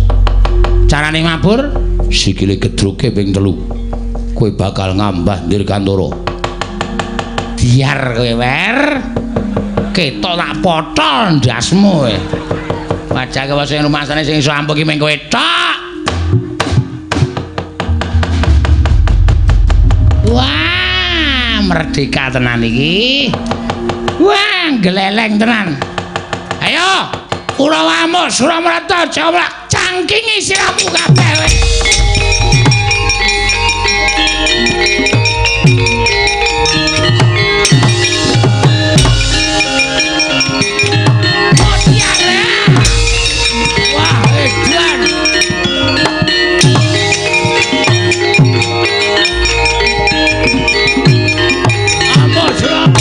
Carane mabur sikile gedruke ping 3. Kowe bakal ngambah Dirgantara. Biar kowe wer. Ketok tak potol ndasmu kowe. Wajah kowe sing rumasane sing iso ampuh ki mung kowe tok. Wah, merdeka tenan iki. Wah, gleleng tenan. Ayo, Kurawa amuk, Suramrata, Jawa cangkingi siramu kabeh kowe. Wah, edan. Amuk, Suram.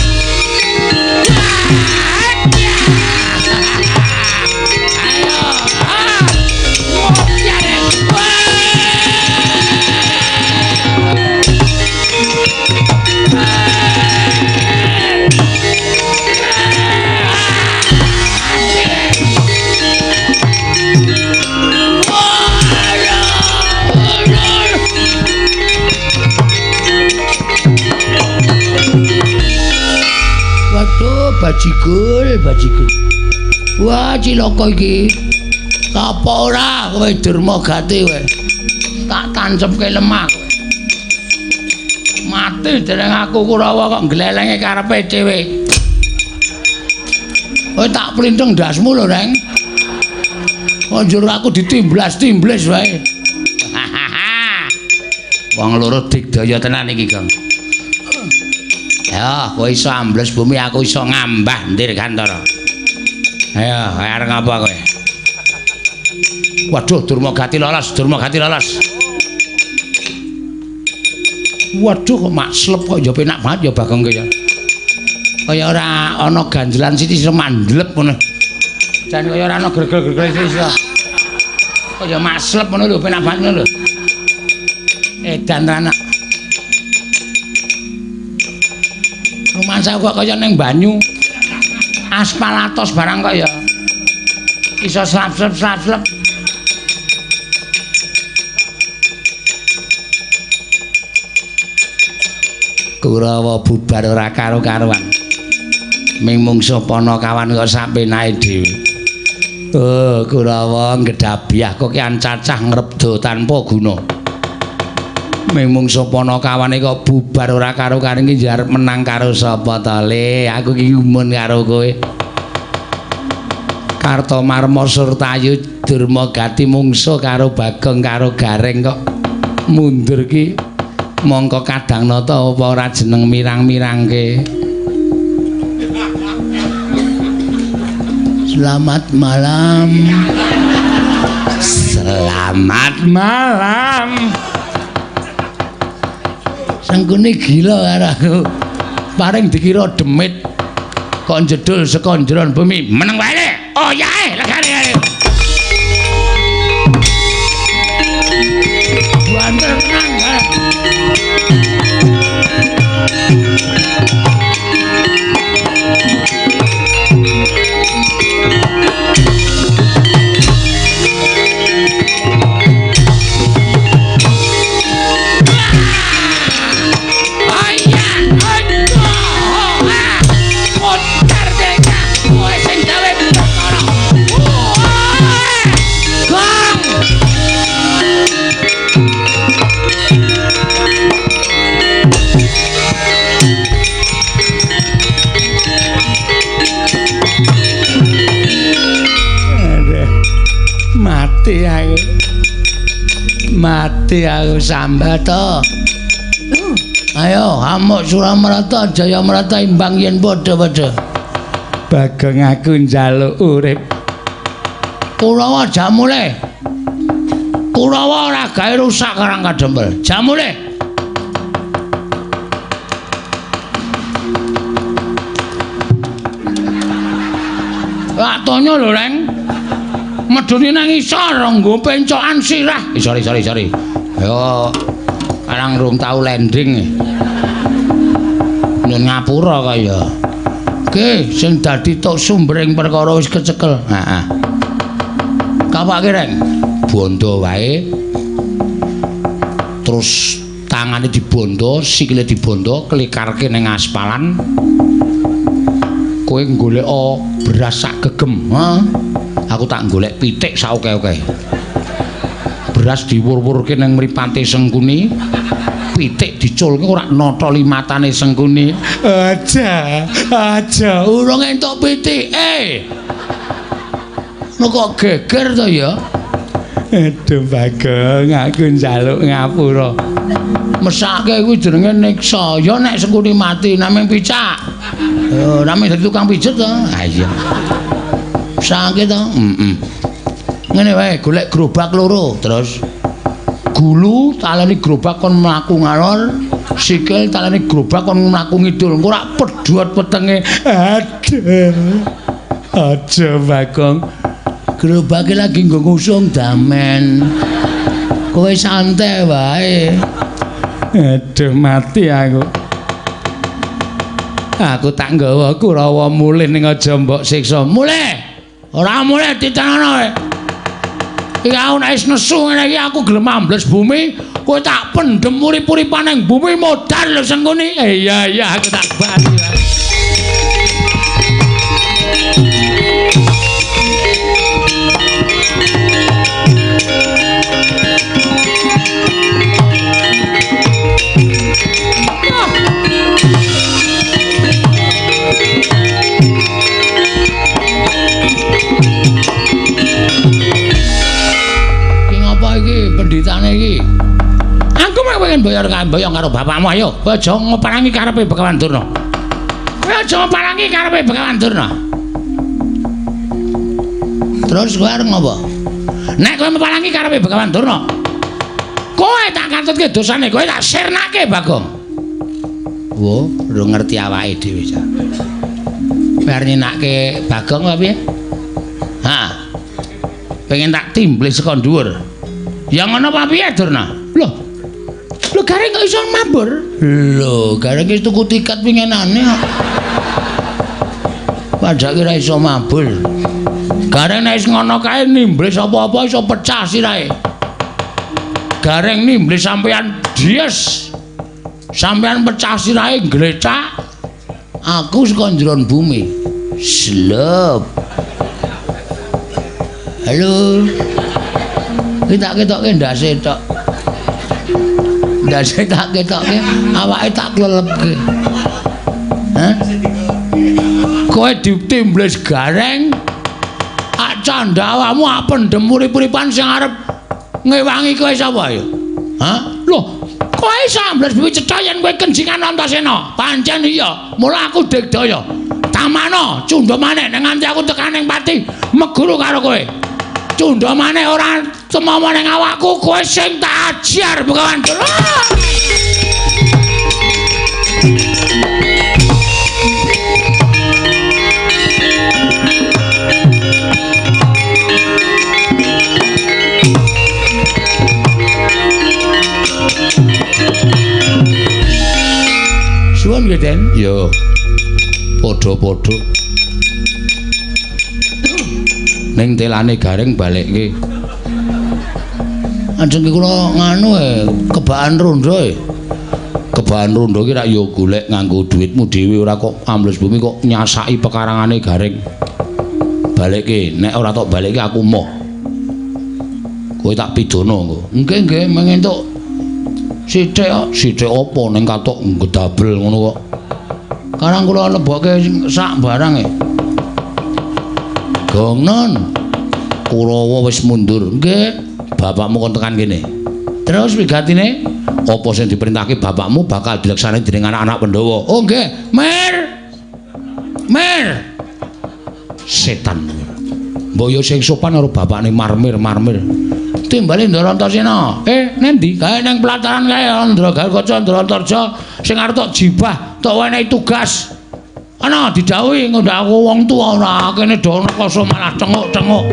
Bajigul, bajigul. Wah, cilaka iki. Apa ora kowe Durmagati kowe? Tak tancepke lemah kowe. Mati dereng aku Kurawa kok glelenge karepe dhewe. Kowe tak plintheng ndasmu lho, Reng. Kok njur aku ditimblas-timblis wae. Wong loro digdaya tenan iki, Gong. Ya, kowe iso ambles bumi, aku iso ngambah Dirgantara. Ayo, arep ngapa kowe? Waduh, Durmagati lolos, Durmagati lolos. Waduh, kok makslep kok ya penak banget ya Bagong ya. Kaya ora ana ganjelan sithik iso mandlep ngono. Jan kaya ora ana gregel-gregel sithik iso. Kaya makslep ngono lho, penak banget ngono lho. Edan tenan. Rumangsa kok kaya ning banyu. Aspal atos barang kok ya. Iso slap-slap-slap-slap. Kurawa bubar ora karo-karuan. Ming mungsuh Panakawan kok sapenake dhewe. Oh, Kurawa ngedhabyah kok kian cacah ngrebda tanpa guna. Ming mungsuh Panakawane kok bubar ora karo-karuan iki arep menang karo sapa to, Le? Aku iki gumun karo kowe. Kartomarma Surtayu Durmagati mungsuh karo Bagong karo Gareng kok mundur ki. Mongko kadang nata apa ora jeneng mirang-mirangke. Selamat malam. Selamat malam. Sengkuni gila karo aku. Paring dikira demit kok njedul saka njeron bumi. Meneng wae le. Oh yae legane. Banter tenan. Mati aku. Mati aku sambat to. Ayo amuk Suramarta Jayamarta imbang yen padha-padha. Bagong aku njaluk urip. Kurawa jamule. Kurawa ora gawe rusak Karang Kadempel. Jamule. Lak tonyo lho, Reng. Medune nang isor nggo pencokan sirah. Sorry, sorry, sorry. Ayo karang rung tau landing. Nyun ngapura kaya. Oke, sing dadi tok sumbering perkara wis kecekel. Heeh. Kapake, Reng? Bondo wae. Terus tangane dibondo, sikile dibondo, klikarke ning aspalan. Kowe goleka beras sak gegem, ha? Aku tak golek pitik sak oke-oke. Beras diwur-wurke ning mripate Sengkuni, pitik diculke ora notoli matane Sengkuni. Aja, aja, urung entuk pitik. No kok geger to ya? Aduh Bagong, aku njaluk ngapura. Mesake kuwi jenenge niksa. Ya nek Sengkuni mati namung picak. Oh, namung dadi tukang pijet to. Ha iya. Sakit to? Heeh. Ngene wae, golek gerobak loro, terus gulu taleni gerobak kon mlaku ngalor, sikil taleni gerobak kon mlaku ngidul. Engko rak pedhot wetenge. Aduh. Aja Bagong. Gerobake lagi nggo ngusung damen. Kowe santai wae. Aduh mati aku. Aku tak nggawa Kurawa mulih ning aja mbok siksa. Mulih. Ora mulih ditanono kowe. Iki aku nek wis nesu ngene iki aku gelem ambles bumi, kowe tak pendhem urip-uripan ning bumi modar lho Sengkuni. Iya iya aku tak bali. mbayar mboyong karo bapakmu ayo. Kowe aja ngeparangi karepe Begawan Durna. Kowe aja ngeparangi karepe Begawan Durna. Terus kowe arep ngopo? Nek kowe meparangi karepe Begawan Durna, kowe tak katutke dosane, kowe tak sirnake Bagong. Wo, ora ngerti awake dhewe cah. Kowe arep nyenake Bagong apa piye? Ha. Pengen tak timblis saka dhuwur. Ya ngono apa piye Durna? Lho. Lho Gareng kok iso mabur? Lho, Gareng wis tuku tiket winginane kok. Padahal ora iso mabur. Gareng nek wis ngono kae nimblis apa-apa iso pecah sirahe. Gareng nimblis sampean dies. Sampean pecah sirahe glecak. Aku saka njeron bumi. Slep. Halo. Iki tak ketokke ndase tok. Ndase tak ketokke, awake tak klelepke. Hah? Kowe ditimblis Gareng. Ak candha awakmu ak pendem urip-uripan sing arep ngewangi kowe sapa ya? Hah? Lho, kowe iso ambles bumi cetha yen kowe kenjingan Antasena. Pancen iya, mula aku digdaya. Tamana cundha maneh nek nganti aku tekan ning pati meguru karo kowe. Cundha maneh ora tumomo ning awakku, kowe sing tak ajar Begawan Durna. Suwun nggih, Den. Ya. Padha-padha. Ning telane Gareng balekke. Ajeng kula nganu kebakan rondo e. Kebakan rondo ki rak ya golek nganggo dhuwitmu dhewe, ora kok ambles bumi kok nyasaki pekarangane Gareng. Balekke, nek ora tok balekke aku moh. Kowe tak pidana engko. Nggih, nggih, mengentuk sithik kok. Sithik apa ning katok ngedabel ngono kok. Karang kula lebokke sak barang e. Gongnon. Kurawa wis mundur. Nggih, bapakmu kon tekan kene. Terus wigatine apa sing diperintahke bapakmu bakal dilaksanakake dening anak-anak Pandhawa. Oh nggih, Mir. Mir. Setan. Mbok yo sing sopan karo bapakne marmir-marmir. Timbale Ndara Antasena. Nendi? Kae ning pelataran kae Ndra Garukaca Ndra Antarja sing arep tok jibah, tok wenehi tugas. Ana didhawuhi ngundang aku wong tuwa ora kene do rekoso malah cenguk-cenguk.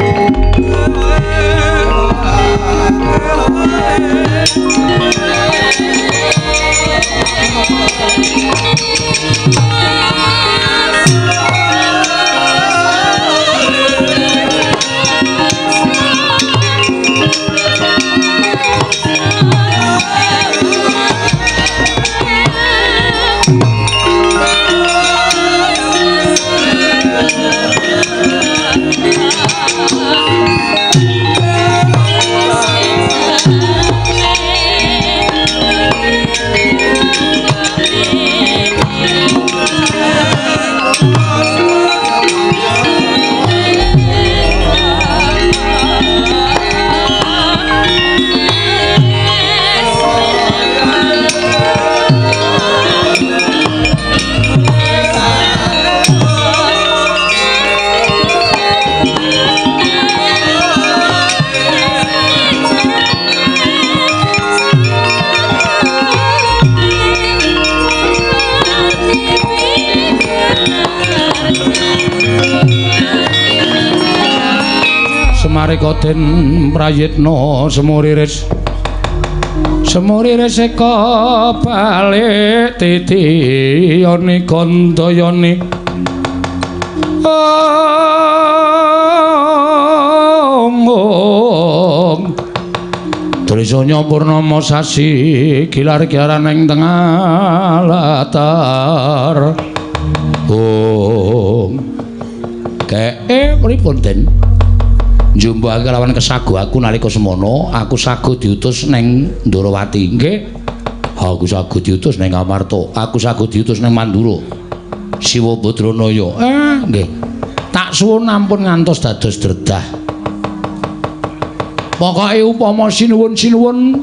Semarika den prayitna semuriris semuriris eka balik titiyane gandayane om Trisanya purnama sasi gilar-gilaran ing tengah latar. Om keke pripun den? Njumpuhake lawan kesago aku nalika semono, aku sago diutus ning Ndorowati. Nggih. Aku sago diutus ning Amarta, aku sago diutus ning Mandura. Siwa Badranaya. Nggih. Tak suwun ampun ngantos dados dredah. Pokoke upama sinuwun-sinuwun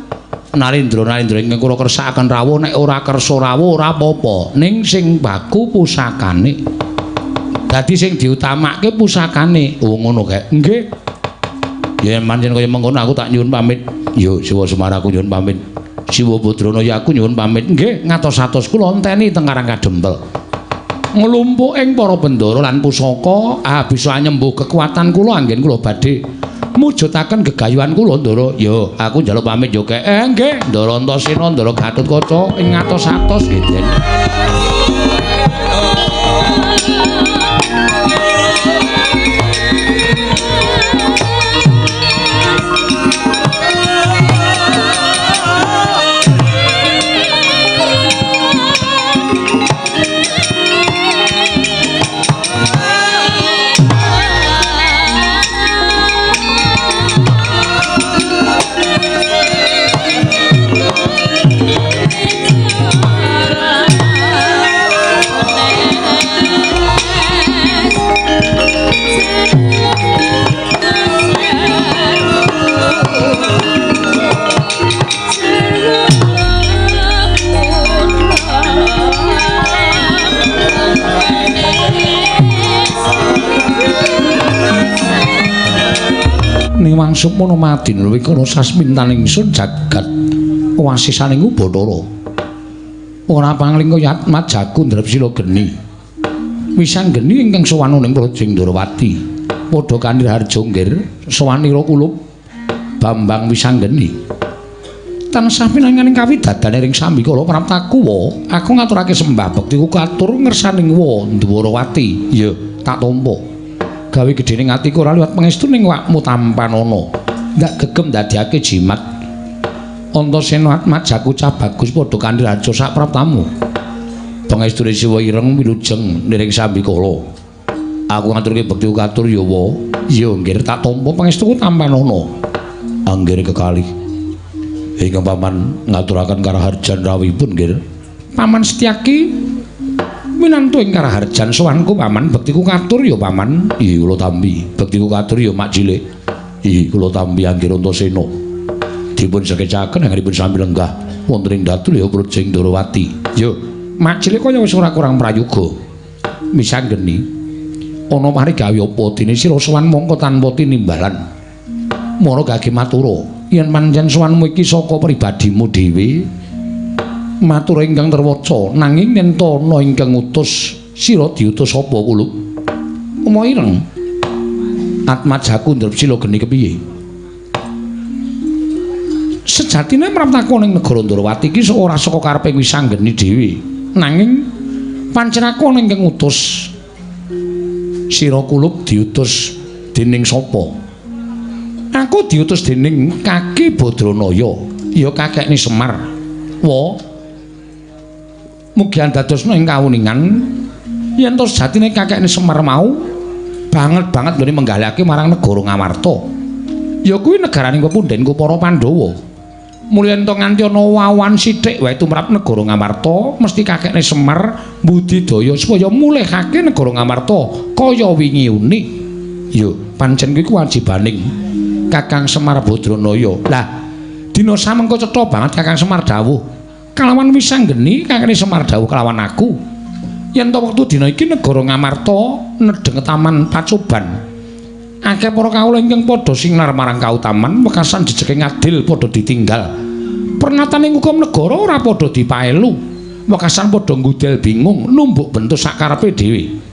Narendra-narendra ingkang kula kersakaken rawuh nek ora kersa rawuh ora apa-apa, ning sing baku pusakane. Dadi sing diutamake pusakane. Oh ngono kae. Nggih. Ya pancen kaya mengkono aku tak nyuwun pamit. Yo Siwa Semar aku nyuwun pamit. Siwa Badrana ya aku nyuwun pamit. Nggih, ngatos-atos kula enteni teng Karang Kadempel. Nglumpuk ing para bendara lan pusaka, bisa nyembuh kekuatan kula anggen kula badhe mujudaken gegayuhan kula Ndara. Yo, aku njaluk pamit yo kek. Nggih, Ndara Antasena, Ndara Gatotkaca ing ngatos-atos nggih, Den. Niwang sukmana madin wikala sasmintaning ingsun jagat wasisaning Ubathara. Ora pangling kaya atmajaku ndrep sila geni. Wisanggeni ingkang sowan ning Praja Ndrawati. Padha kanthi harja nggir sowanira kulup Bambang Wisanggeni. Tansah pinanganing kawidadane ring sambikala praptaku wa, aku ngaturake sembah bektiku katur ngersaning wa Ndwarawati. Ya, tak tampa. Gawe gedhening atiku ora liwat pangestu ning wakmu tampanana. Ndak gegem ndadekake jimat. Antasena atmajaku cah bagus padha kanthi raja sak praptamu. Pangestune Siwa ireng wilujeng niring sambikala. Aku ngaturke bekti katur ya wa. Ya nggih tak tampa pangestuku tampanana. Anggere kekalih. Ingkang paman ngaturaken karaharjan rawuhipun nggih. Paman Setyaki minantu ing karaharjan sowanku paman bektiku katur ya paman. Iya kula tampi. Bektiku katur ya mak cilik. Iya kula tampi anggere Antasena. Dipun sekecaken anggenipun sami lenggah wonten ing datul ya Praja Ndrawati. Yo mak cilik kaya wis ora kurang prayoga. Misanggeni ana mari gawe apa dene sira sowan mongko tanpa tinimbalan. Mara gage matura yen pancen sowanmu iki saka pribadimu dhewe matur ingkang terwaca nanging yen ana ingkang ngutus sira diutus sapa kulup? Uma ireng atmajaku ndrep sila geni kepiye? Sejatine mraptaku ning negara Ndrawati iki ora saka kareping Wisanggeni dhewe nanging pancen aku ana ingkang ngutus sira kulup diutus dening sapa? Aku diutus dening Kaki Badranaya ya kakekne Semar. Wa mugi andadosna ing kawuningan yen to sejatine kakekne Semar mau banget-banget nggone menggalihake marang negara Ngamarta. Ya kuwi negaraning pepundhenku para Pandhawa. Mulya yen to nganti ana wawan sithik wae tumrap negara Ngamarta, mesti kakekne Semar mbudidaya supaya mulihake negara Ngamarta kaya wingi uni. Ya pancen kuwi kewajibaning Kakang Semar Badranaya. Lah dina samengko cetha banget Kakang Semar dawuh kalawan Wisanggeni kakekne Semar dawuh kalawan aku yen to wektu dina iki negara Ngamarta nedheng taman pacoban akeh para kawula ingkang padha sinar marang kautaman wekasan jejeke ngadil padha ditinggal pernataning hukum negara ora padha dipaelu wekasan padha nggudel bingung numbuk bentuk sakarepe dhewe.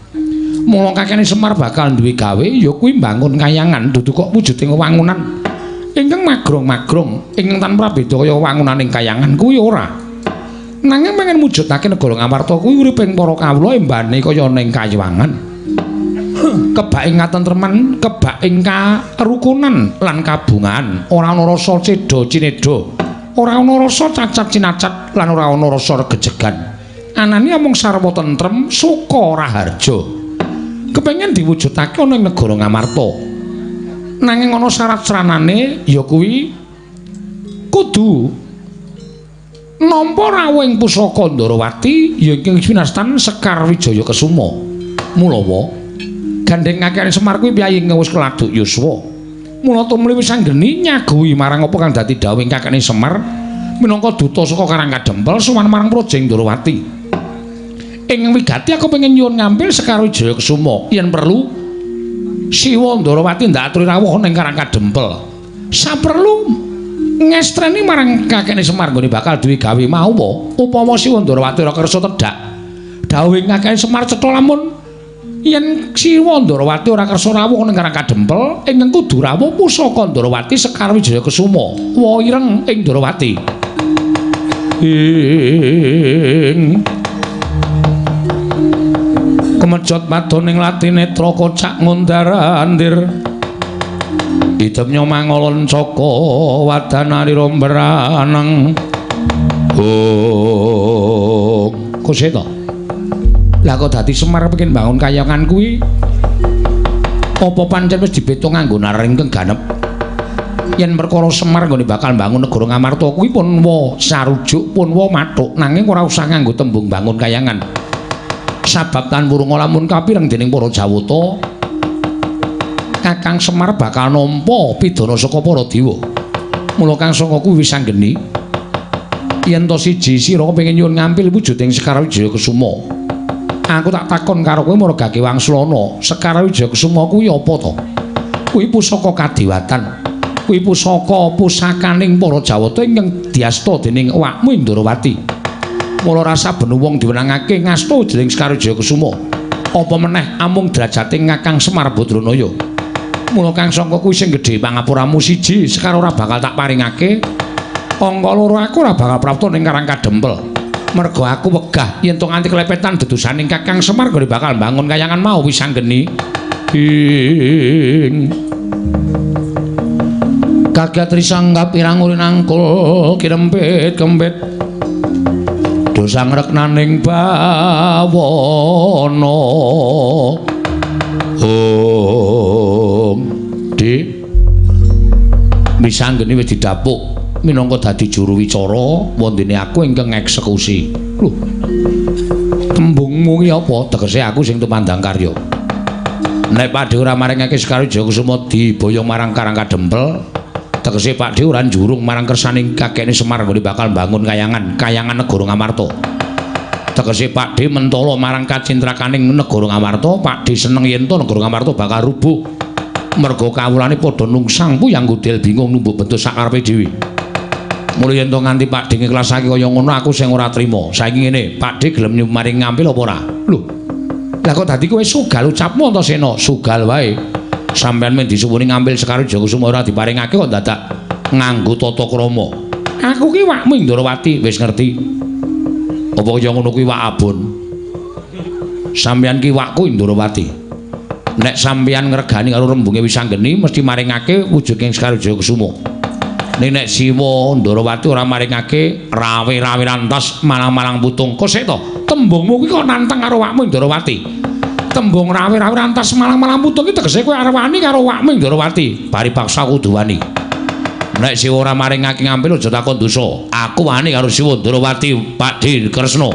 Mula kakekne Semar bakal duwe gawe ya kuwi mbangun kayangan dudu kok wujuding wangunan ingkang magrong-magrong ingkang tanpa beda kaya wangunaning kayangan kuwi ora. Nanging pengen mujudake negara Ngamarta kuwi uriping para kawula embane kaya ning kayangan. Kebak ing katentreman, kebak ing karukunan lan kabungan, ora ana rasa cedha cinedha, ora ana rasa cacat cinacat lan ora ana rasa regejegan. Anane amung sarwa tentrem suka raharja. Kepengen diwujudake ana ing negara Ngamarta. Nanging ana syarat sranane ya kuwi kudu nampa rawuh ing pusaka Ndrawati ya ingkang winastan Sekar Wijaya Kesuma. Mulawa gandheng kakekne Semar kuwi piyayi ingkang wis keladuk yuswa. Mula tumuli Wisanggeni nyaguhi marang apa kang dadi dawuhing kakekne Semar Minangka duta saka Karang Kadempel sowan marang Praja Ndorowati. Ing wigati aku pengen nyuwun ngampil Sekar Wijaya Kesuma yen perlu Siwa Ndorowati ndak aturi rawuh ning Karang Kadempel. Saperlu ngestreni marang kakekne Semar nggone bakal duwe gawe mau upama Siwa Ndorowati ora kersa tedhak. Dawuhe kakekne Semar cetha lamun yen Siwa Ndorowati ora kersa rawuh ning Karang Kadempel ingkang kudu rawuh pusaka Ndorowati Sekar Wijaya Kesuma wa ireng ing Ndorowati. Ing kemejot padoning latinetra kocak ngundar-andir idemnya mangolon caka wadanarira mbraneng. Oh, kuseta. Lah kok dadi Semar pengin bangun kayangan kuwi apa pancen wis dibeto nganggo naring ingkang ganep? Yen perkara Semar nggone bakal bangun negara Ngamarta kuwi pun wa sarujuk pun wa mathuk nanging ora usah nganggo tembung bangun kayangan. Sabab tan wurunga lamun kapireng dening para Jawata Kakang Semar bakal nampa pidana saka para dewa. Mula kang saka kuwi wis anggeni yen to siji sira pengin nyuwun ngampil wujuding Sekar Wijaya Kesuma. Aku tak takon karo kowe margake Wangsulana, Sekar Wijaya Kesuma kuwi apa to? Kuwi pusaka kadewatan. Kuwi pusaka pusakaning para Jawata ingkang diasta dening awakmu Ndorowati. Mula rasa benu wong diwenangake ngasta jeneng Sekar Wijaya Kesuma. Apa meneh amung derajate Kakang Semar Badranaya. Mula kang sangka kuwi sing gedhe pangapuramu siji, Sekar ora bakal tak paringake. Angka loro aku ora bakal prapta ning Karang Kadempel. Merga aku wegah yen to nganti klepetan dedusaning Kakang Semar gone bakal mbangun kayangan mau wis anggeni. Ing kaget risang kapirang urin angkul kirempit kempit dosa ngreknaning bawana. Oh, Dik, misanggeni wis didapuk minangka dadi juru wicara wondene aku ingkang ngeksekusi. Lho, tembungmu ki apa? Tegese aku sing tumandang karya. Nek Pakdhe ora maringake Sekar Wijaya Kesuma diboyong marang Karang Kadempel, tegese Pakdhe ora njurung marang kersaning kakekne Semar nggone bakal mbangun kayangan, kayangan negara Ngamarta. Tegese Pakdhe mentala marang kacintrakaning negara Ngamarta, Pakdhe seneng yen to negara Ngamarta bakal rubuh. Merga kawulane padha nungsang puyang gudel bingung numbuk bentuk sakarepe dhewe. Mula yen to nganti Pakdhe ngiklasake kaya ngono aku sing ora trima. Saiki ngene, Pakdhe gelem maring ngampil apa ora? Lho. Lah kok dadi kowe sugal ucapmu Antasena? Sugal wae. Sampeyan men disuwuni ngambil Sekar Wijaya Kusuma ora diparingake kok dadak nganggo tata krama. Aku ki wakmu Ndorowati wis ngerti. Apa kaya ngono kuwi wak abon? Sampeyan ki wakku Ndorowati. Nek sampeyan ngregani karo rembunge Wisanggeni mesti maringake wujuding Sekar Wijaya Kusuma. Ning nek Siwa Ndorowati ora maringake rawe-rawe rantas malang-malang putung. Kok sik to? Tembungmu kuwi kok nantang karo wakmu Ndorowati. Tembung rawe-rawe rantas malang-malang putung iki tegese kowe arep wani karo wakmu Ndorowati. Bari paksa kudu wani. Nek Siwa ora maringake ngampil aja takon dosa. Aku wani karo Siwa Ndorowati, Pakdhe Kresna.